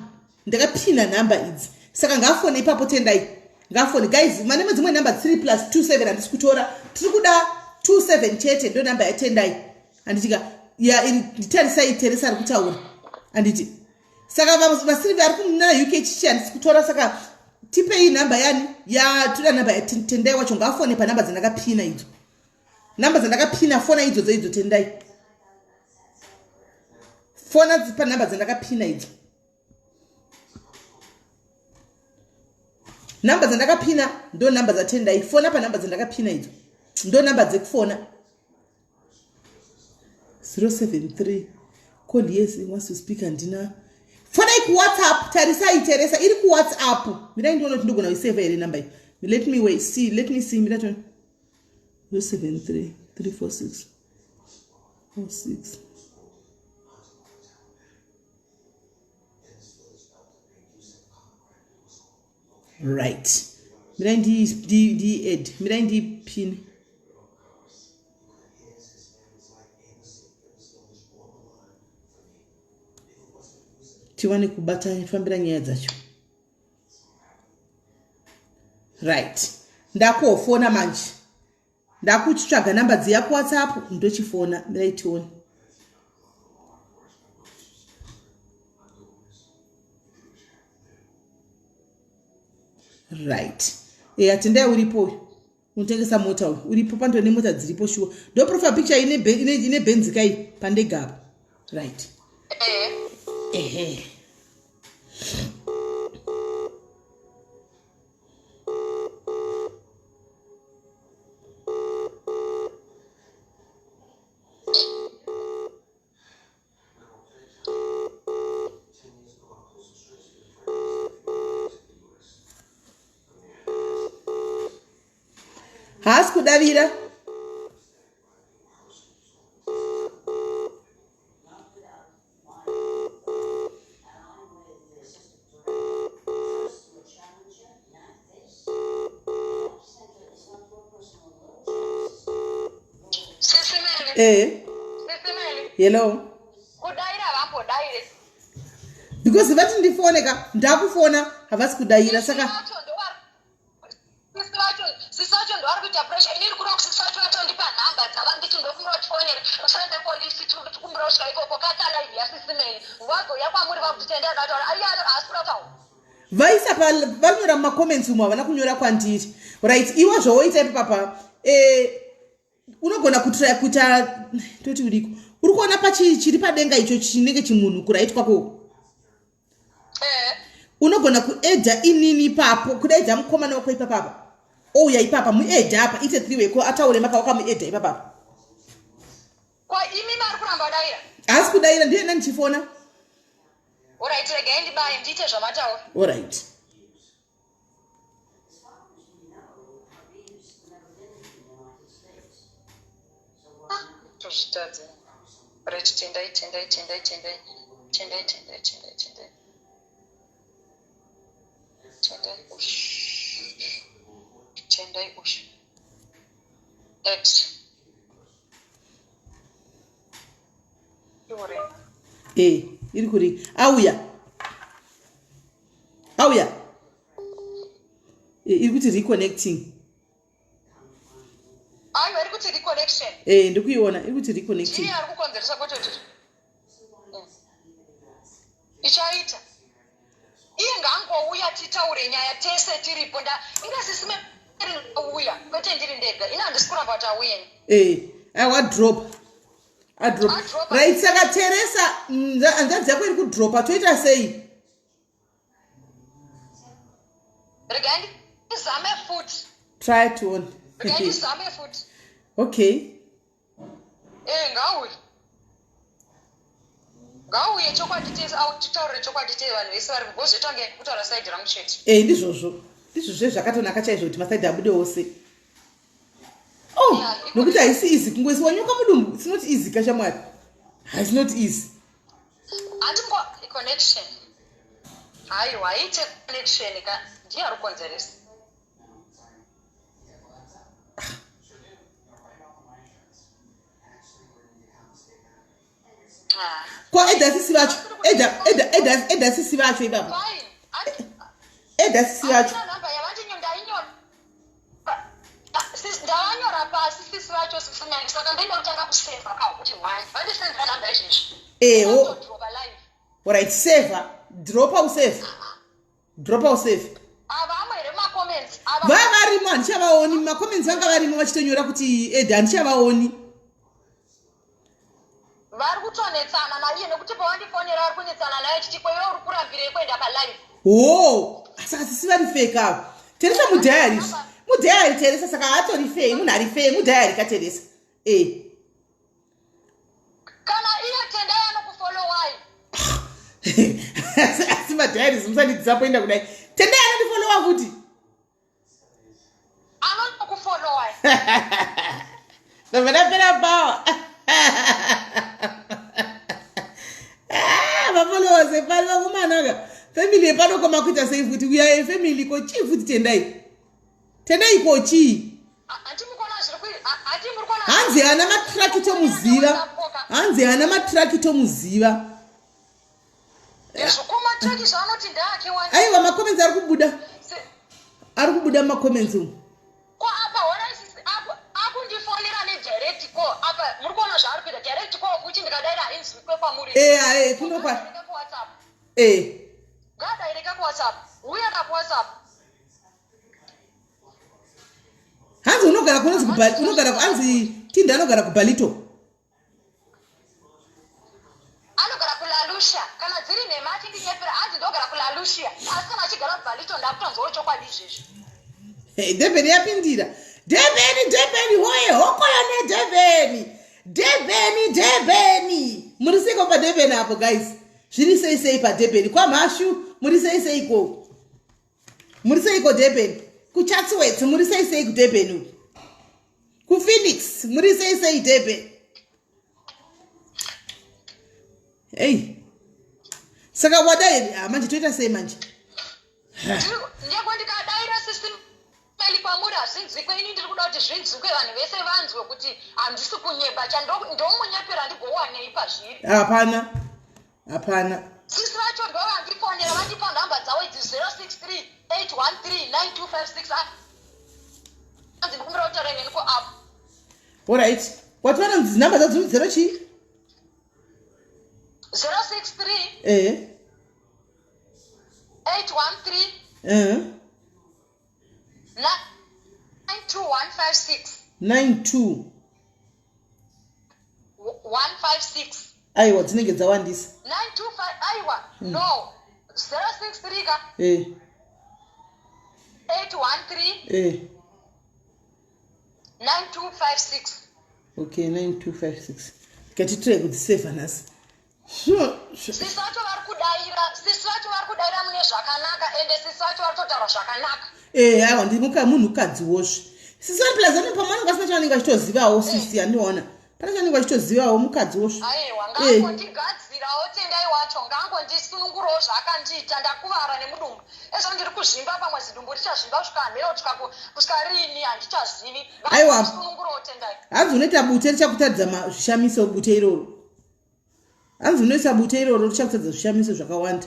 Ndakapina nhamba idzi. Saka ngafone ipapo Tendai. Ngafone guys, mane dzimwe nhamba 3 plus 27 handisi kutora. Tiri kuda 27 chete ndo nhamba yaTendai. Handitika. Ya, nditarisai Teresa ari kutaura, handiti? Saka vasiri vari kunana UK chichi handisi kutora. Saka tipei nhamba yani yatoda, nhamba yaTendai wacho. Ngaafone panhamba dzandakapina idzo, nhamba dzandakapina. Fona idzodzo idzo, Tendai, fona panhamba dzandakapina idzo, nhamba dzandakapina ndo nhamba dzaTendai. Fona panhamba dzandakapina idzo, ndo nhamba dzekufona. 073 call. Yes, wants to speak. Handina. Fonai kuWhatsApp. Tarisai, Teresa iri kuWhatsApp. Mirai ndiona kuti ndogona kuiseva here namba iyi. Let me wait, see, let me see. Mira, 073 346 46. Right, mirai ndi-add, mirai ndipin. Tiwane kubata fambira nyaya dzacho. Right, ndakuofona manje. Ndakuchitsvaga namba dziya kuWhatsApp, ndochifona. Mirai tione. Right, eya, Tendai uripo uyu, unotengesa mota uyu uripo. Pandori nemota dziripo shuwa. Ndo profile picture ine Benz kai pandega apo. Right, ehe. Haasi kudavira. Hello. Kudaira vambodaire. Because vati ndifone ka, ndakufona, havasi kudaira, saka Sisi vacho ndovari kuita pressure. Inini kuda kuti sisi vacho vatondipa nhamba dzava, nditi ndokumbira utifonere usaende polisi, tikumbira kusvika ikoko. Kata live yasisi Mary, vazouya kwamuri vakuti tendai kataura aiya, haasi kuda kutaura. Vaisa vanyora mumacomments umo, havana kunyora kwandiri. Right, iwe zvawoita ipapapa, unogona kutraya kuita toti uriko, uri kuona chiri padenga icho chinenge chimunhu kuright kwako. Unogona kuedha inini ipapo, kudaidza mukomana wako ipapapa, ouya ipapa, muedha apa, ite three way call, ataure maka wakamuedha ipapapa. Kwa imi mari kuramba daira? Haasi kudaira, ndiye ndichifona. Alright, regai ndibaye, ndiite zvamataura. Alright. Tozvitadza. Right, tendai, tendai, tendai, tendai, tendai, tendai, tendai, tendai, tendai ush, tendai ush at Ore. Iri kuri auya, auya. Iri kuti reconnecting. Aiwa, iri kuti reconnection. Ndikuiona, iri kuti reconnecting. Ndiye ari kukonzeresa kwete kuti ichaita. Iye ngaangouya titaure nyaya tese tiripo. Nda inga sisi uya, kwete ndiri ndega. Ina handisi kuramba kuti auye. Aiwa, drop, adrop. Adropa. Right, saka Teresa, hanzvadzi yako iri kudropa, toita sei? Regai ndizame futi. Try to on. Regai ndizame futi. Okay. Ngauye, ngauye chokwadi tese au titaurire chokwadi te vanhu vese vari kugozoita kunge kutaura side rangu chete. Ndizvozvo, ndizvozvo zvakatonaka chaizvo kuti masaidhi abude ose. Oh, nokuti haisi easy kungoisiwa nyoka mudumbu. It's not easy, kashamwari, it's not easy. Handingo connection, haiwa, haite connection ka, ndiye ari kukonzeresa. Ah. Ko edha sisi vacho, edha, edha, edha, edha sisi vacho ipapo. Fine. Edha sisi vacho. Handina namba yavandinyora, ndainyora. Ndavanyora pasi sisi vacho, sisi Mary, saka ndoida kutanga kuseva ka kuti one vandisendera. Ndakusendera namba izvezvi. Eho. Alright, save. Dropa usave. Dropa usave. Avamo here macomments? Va varimo handichavaoni. Macomments vanga varimo vachitonyora kuti ed handichavaoni. Vari kutonetsana naiye nekuti pawandifonera vari kunetsana naye chiti kwewe uri kurambirei kuenda palive. Hoo, saka sisi vari fake ava. Teresa mudiary. Mudiary Teresa saka haatori fake, munhu ari fake mudiary ka Teresa. Eh. Kana iye Tendai anokufollowai. Asi madiaries musandidisappointa kudai. Tendai anondifollowa futi. Anokufollowa. Ndabva ndapera power. Ah, mafollowers epano vakomanaka. Family yepano koma kuita sei futi? We are a family ko chii futi Tendai? Tendai ko chii? Hanzi ana matraki tomuziva. Hanzi ana matraki tomuziva. Aiwa macomments ari kubuda. Ari kubuda macomments umu. Ko apa hona isisi akundifonera nedirect call apa muri kuona zvaari kuita direct call kuchi ndikadaira hainzwikwe kwamuri. Eh eh kuno kwa. Eh. Ngadaireka kuWhatsApp. Uya ka kuWhatsApp. Hanzi unogara kunonzi unogara hanzi Tinda anogara kuBalito. Anogara kuLalusha kana dziri nhema achindinyepera hanzi ndogara kuLalushia asi kana achigara kuBalito ndakutonzwawo chokwadi izvezvi. Hey, Durban yapindira. Durban, Durban, hoye hokoyo neDurban. Durban, Durban. Muri seiko paDurban apo guys? Zviri sei sei paDurban? KwaMhashu muri sei seiko? Muri seiko Durban? KuChatsworth muri sei sei kuDurban uku? KuPhoenix muri sei sei Durban? Hey. Saka wadai ah, manje toita sei manje? Ndiyeko ndikadaira sisi Meli kwamuri hazvinzwikwe ini ndiri kuda kuti zvinzwikwe vanhu vese vanzwe kuti handisi kunyeba ndomunyepera ndigowanei pazviri. Hapana. Hapana. Sisi vacho ndovandifonera vandipa nhamba dzavo idzi 063 813 9256 anzi ndikumbira kutaura neni kuapp. Alright. Wati vanonzi nhamba dzadzo zero chii? 063 eh 813 eh 92156 92 156 aiwa dzinenge dzawandisa 925 aiwa mm. no 063 ka eh 813 eh 9256 okay 9256 tikatitire kudzisevha nhasi Sisi vacho vari kudaira, sisi vacho vari kudaira mune zvakanaka ende sisi vacho vari kutotaura zvakanaka. Eh, aiwa ndimuka munhukadzi wozve. Sisi vari plus vane pamwe vanenge vasina chavanenge vachitozivawo sisi andiona. Pane chavanenge vachitozivawo mukadzi wozve. Aiwa ngaangondigadzirawo tendai wacho ngaangondisunungurawo zvaakandiita ndakuvara nemudumbu. Ezvo ndiri kuzvimba pamwe zidumbu richazvimba kusvika hameno kusvika kusvika rini handichazivi. Aiwa. Ngaangondisunungurawo tendai. Hanzi unoita bute richakutaridza zvishamiso bute iroro. Hanzi unoisa bute iroro richakutadza zvishamiso zvakawanda.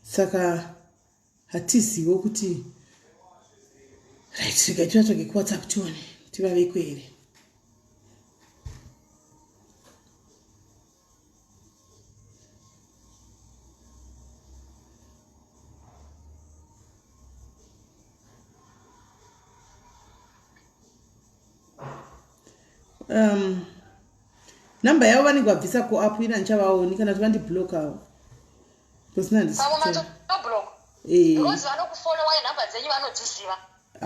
Saka hatizivo kuti right rega tivatsvage kuwhatsapp tione tivaveko here. Um, number yavo vanenge vabvisa kuapp ina ndichavaoni kana kuti vandiblokawo kusina ndisikuti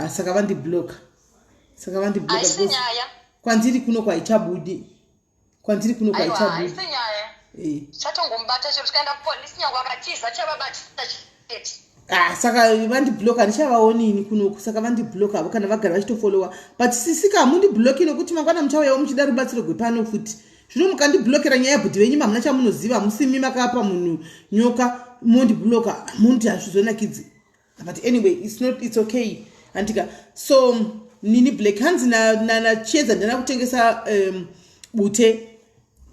saka vandibloka saka vandibloka kwandiri kuno kwaichabudi kwandiri kuno kwaichabuda nyaya eh. chatongomubata chero tikaenda kupolisi nyange akatiza chavabatisa chete ah, saka vandibloka handichavaoni ini kunoku saka vandibloka havo kana vagara vachitofolowa but sisika hamundibloki nokuti mangwana muchauyawo muchida rubatsiro gwepano futi zvino mukandiblokera nyaya yabhudhi venyu mamuna chamunoziva hamusimi makapa munhu nyoka mondibloka mundi hazvizonakidzi but anyway it's not it's okay andika so nini black hanzi nachiedza ndina kutengesa um, bute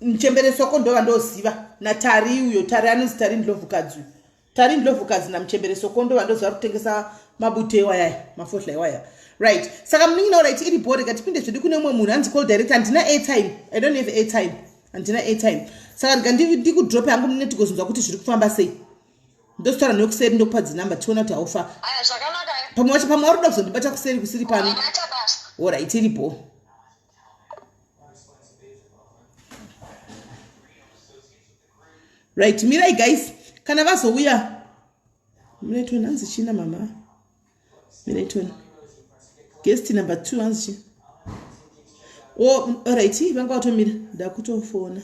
muchembere soko ndova ndoziva natari uyo tari anonzi tari ndlovukadzi uyo tari ndlovukadzi namuchembere soko ndova ndoziva kutengesa mabute iwayaya mafohla iwaya. Right, saka munin'ina, alright, iri bho. Rega tipinde zvedu kune umwe munhu. Hanzi call director, handina airtime. I don't have airtime, handina airtime. Saka rega ndikudrope hangu mune, tigozonzwa kuti zviri kufamba sei. Ndozotaura newe kuseri, ndokupa dzinamba, tiona kuti haufa. Aya, zvakanaka. Pamwe wacho, pamwe vari kuda kuzondibata kuseri kusiri pano. Mata basa. Alright, iri bho. Right, mirai guys, kana vazouya, mirai tione. Hanzi china mama, mirai tione guest number 2. Hanzi chi? Oh, alright, vanga vatomira, ndakutofona.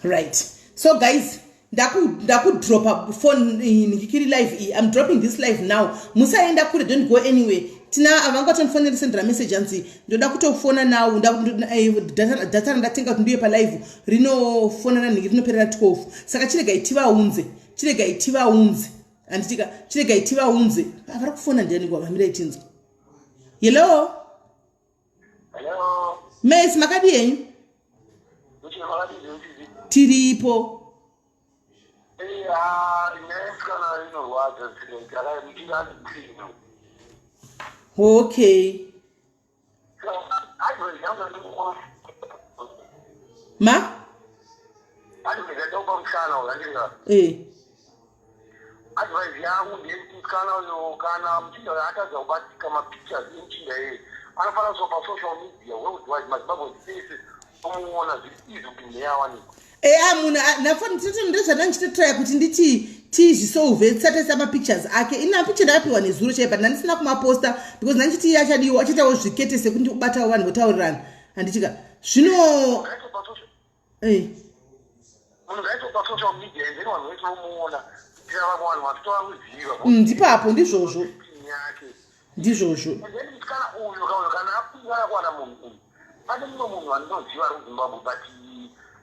Right, so guys, ndakudropa phone ndikiri live iyi. I'm dropping this live now. Musaenda kure, don't go anywhere. Tina avangatondifoneri, sendera message, hanzi ndoda kutofona now. Data randatenga kuti ndiuye palive rinofonana nhingi rinoperera 12, saka chiregai tivaunze, chiregai tivaunze. Handitika, chiregai tivaunze. Vari kufona ndiani? Vamirai tinzwa. Hello? Hello. Mes, makadi henyu? Ndichiri makadii zvenyu? Tiripo. Eh, ah, nyaya yemusikana inorwadza zikamuchirandipino. Okay. Advice yangu ndikupa. Ma? Advice yandopa musikana uyu, andika. Advice yangu ndeyekuti musikana uyo, kana muchinda uyo atadza kubatika, mapictures emuchinda iyeye anofanira kuiswa pasocial media worldwide, maZimbabwe ese omuona. Zviri easy kuti munhu awanikwa. Eya, munhu nafoni ndezvanda ndichitotraya kuti nditi tizvisolve tisati taisa mapictures ake. Ini mapicture ndakapiwa nezuro chai, but ndandisina kumaposta because ndandichiti achadiwa achiitawo zvikete sekuti ubatawo vanhu votaurirana, handitika zvino. Ngaiswe pasocial Eh. Munhu ngaiswe pasocial media and then vanhu vese vomuona, kuitira vamwe vanhu vasitovamuziva. Ndipapo, ndizvozvo. Yake. Ndizvozvo. And then musikana uyu kauyo, kana akungana kuwana munhu uyu, pane mumwe munhu wandinoziva ari kuZimbabwe, but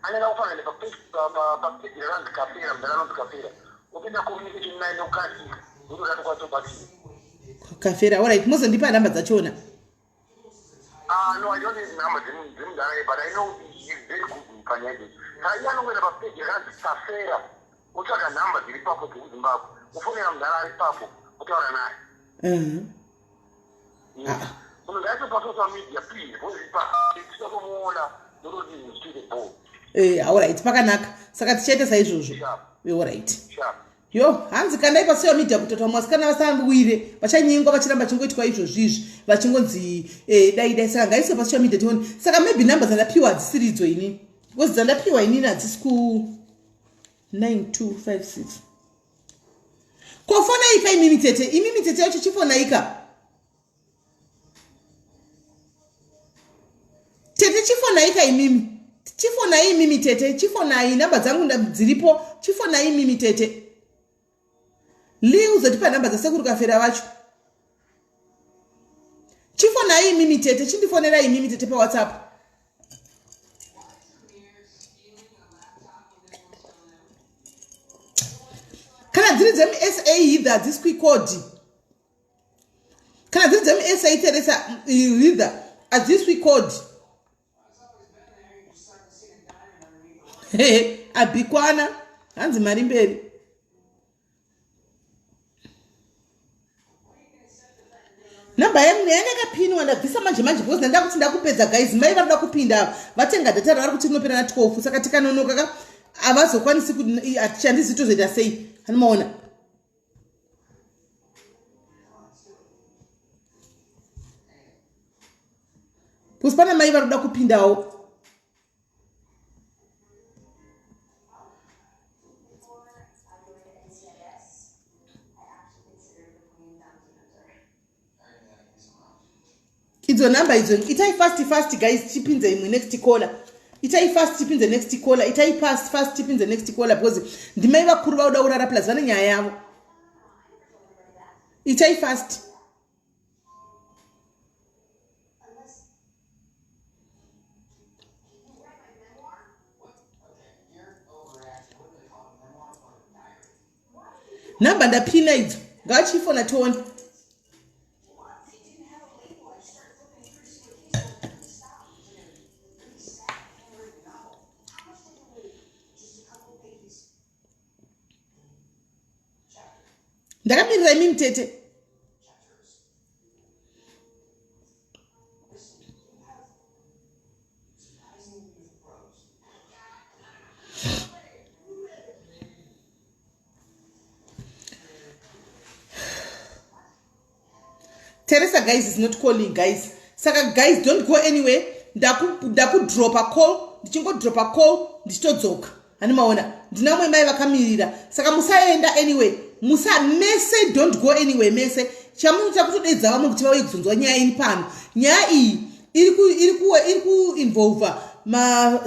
anenge akufanana nepapeji rakanzi Kafera, mudara anonzi Kafera. Upinda communication naye nokukasika, ndokuti atokwanisa kubatsira. Kafera, alright, mozondipa namba dzachona. Ah, no, I don't have number dzemudara, but I know he is very good panyaya idzi. Saka iye anongoenda papeji rakanzi Kafera, otsvaga nhamba dziri papo dzekuZimbabwe, ofonera mudara ari papo, otaura naye. Munhu ngaiswe pasocial media, please, because tisatomuona nototi zvichiite ball. Eh, alright, pakanaka, saka tichaita saizvozvo. Alright. Yo, hanzi kandai pasocial media kuti vamwe vasikana vasawire vachanyengwa, vachiramba vachingoitwa izvozvi izvi, vachingonzi dai dai. Saka ngaiswe pasocial media tione. Saka maybe nhamba dzandapiwa hadzisiridzo inini, because dzandapiwa inini hadzisi ku 9256. Kofonaika imimi tete, imimi tete yacho, chifonaika tete, chifonaika imimi, chifonai imimi tete, chifonai. Nhamba dzangu dziripo, chifonai imimi tete. Li uzotipa nhamba dzasekuru Kafera vacho. Chifonai imimi tete, chindifonerai imimi tete paWhatsApp. Kana dziri dzemuSA hither, hadzisi kuikodi. Kana dziri dzemuSA, Teresa, hither hadziswi code. Abhikwana, hanzi mari mberi. Namba yandakapinwa ndabvisa manje manje because ndanda kuti ndakupedza. Guys, mai vari kuda kupinda, vatenga data ravari kuti rinopera na12, saka tikanonoka ka havazokwanisi. Hatichandizi tozoita sei? Hanomaona because pana mai vari kuda kupindawo. Idzo nhamba idzo, itai fast fast guys, chipinze imwe next caller. Itai fast, chipinze next caller. Itai fast fast, chipinze next caller, because ndimai vakuru vauda kurara, plus vane nyaya yavo. Itai fast. Nhamba ndapina idzo, ngavachifona tione. Ndakamirira imi mutete. Teresa guys is not calling guys. Saka guys don't go anywhere. Ndakudropa call, ndichingodropa call ndichitodzoka. Hani maona ndina umwe mai vakamirira. Saka musaenda anyway. Musa mese don't go anywhere mese. Chamunoita kutodedza vamwe kuti vauye kuzonzwa nyaya iri pano. Nyaya iyi iri ku iri ku iri ku involve ma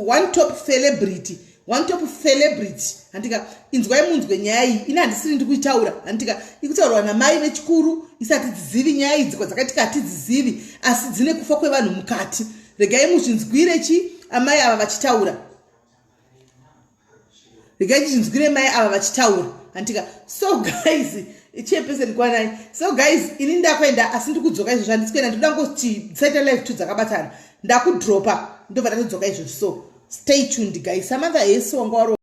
one top celebrity one top celebrity handika inzwai munzwe nyaya iyi ini handisiri ndi kuitaura handika ikutaurwa namai vechikuru isi hatidzizivi nyaya idzi kwadzakaitika hatidzizivi asi dzine kufa kwevanhu mukati regai muzvinzwire chi amai ava vachitaura regai tizvinzwire mai ava vachitaura handika so guys chairperson kwanai so guys ini ndakuenda asi ndikudzoka izvozvo handisi kuenda ndikuda ngoti dzisaita live two dzakabatana ndakudropa ndobva ndatodzoka izvozvo so stay tuned guys. Samantha hesi wanga waro.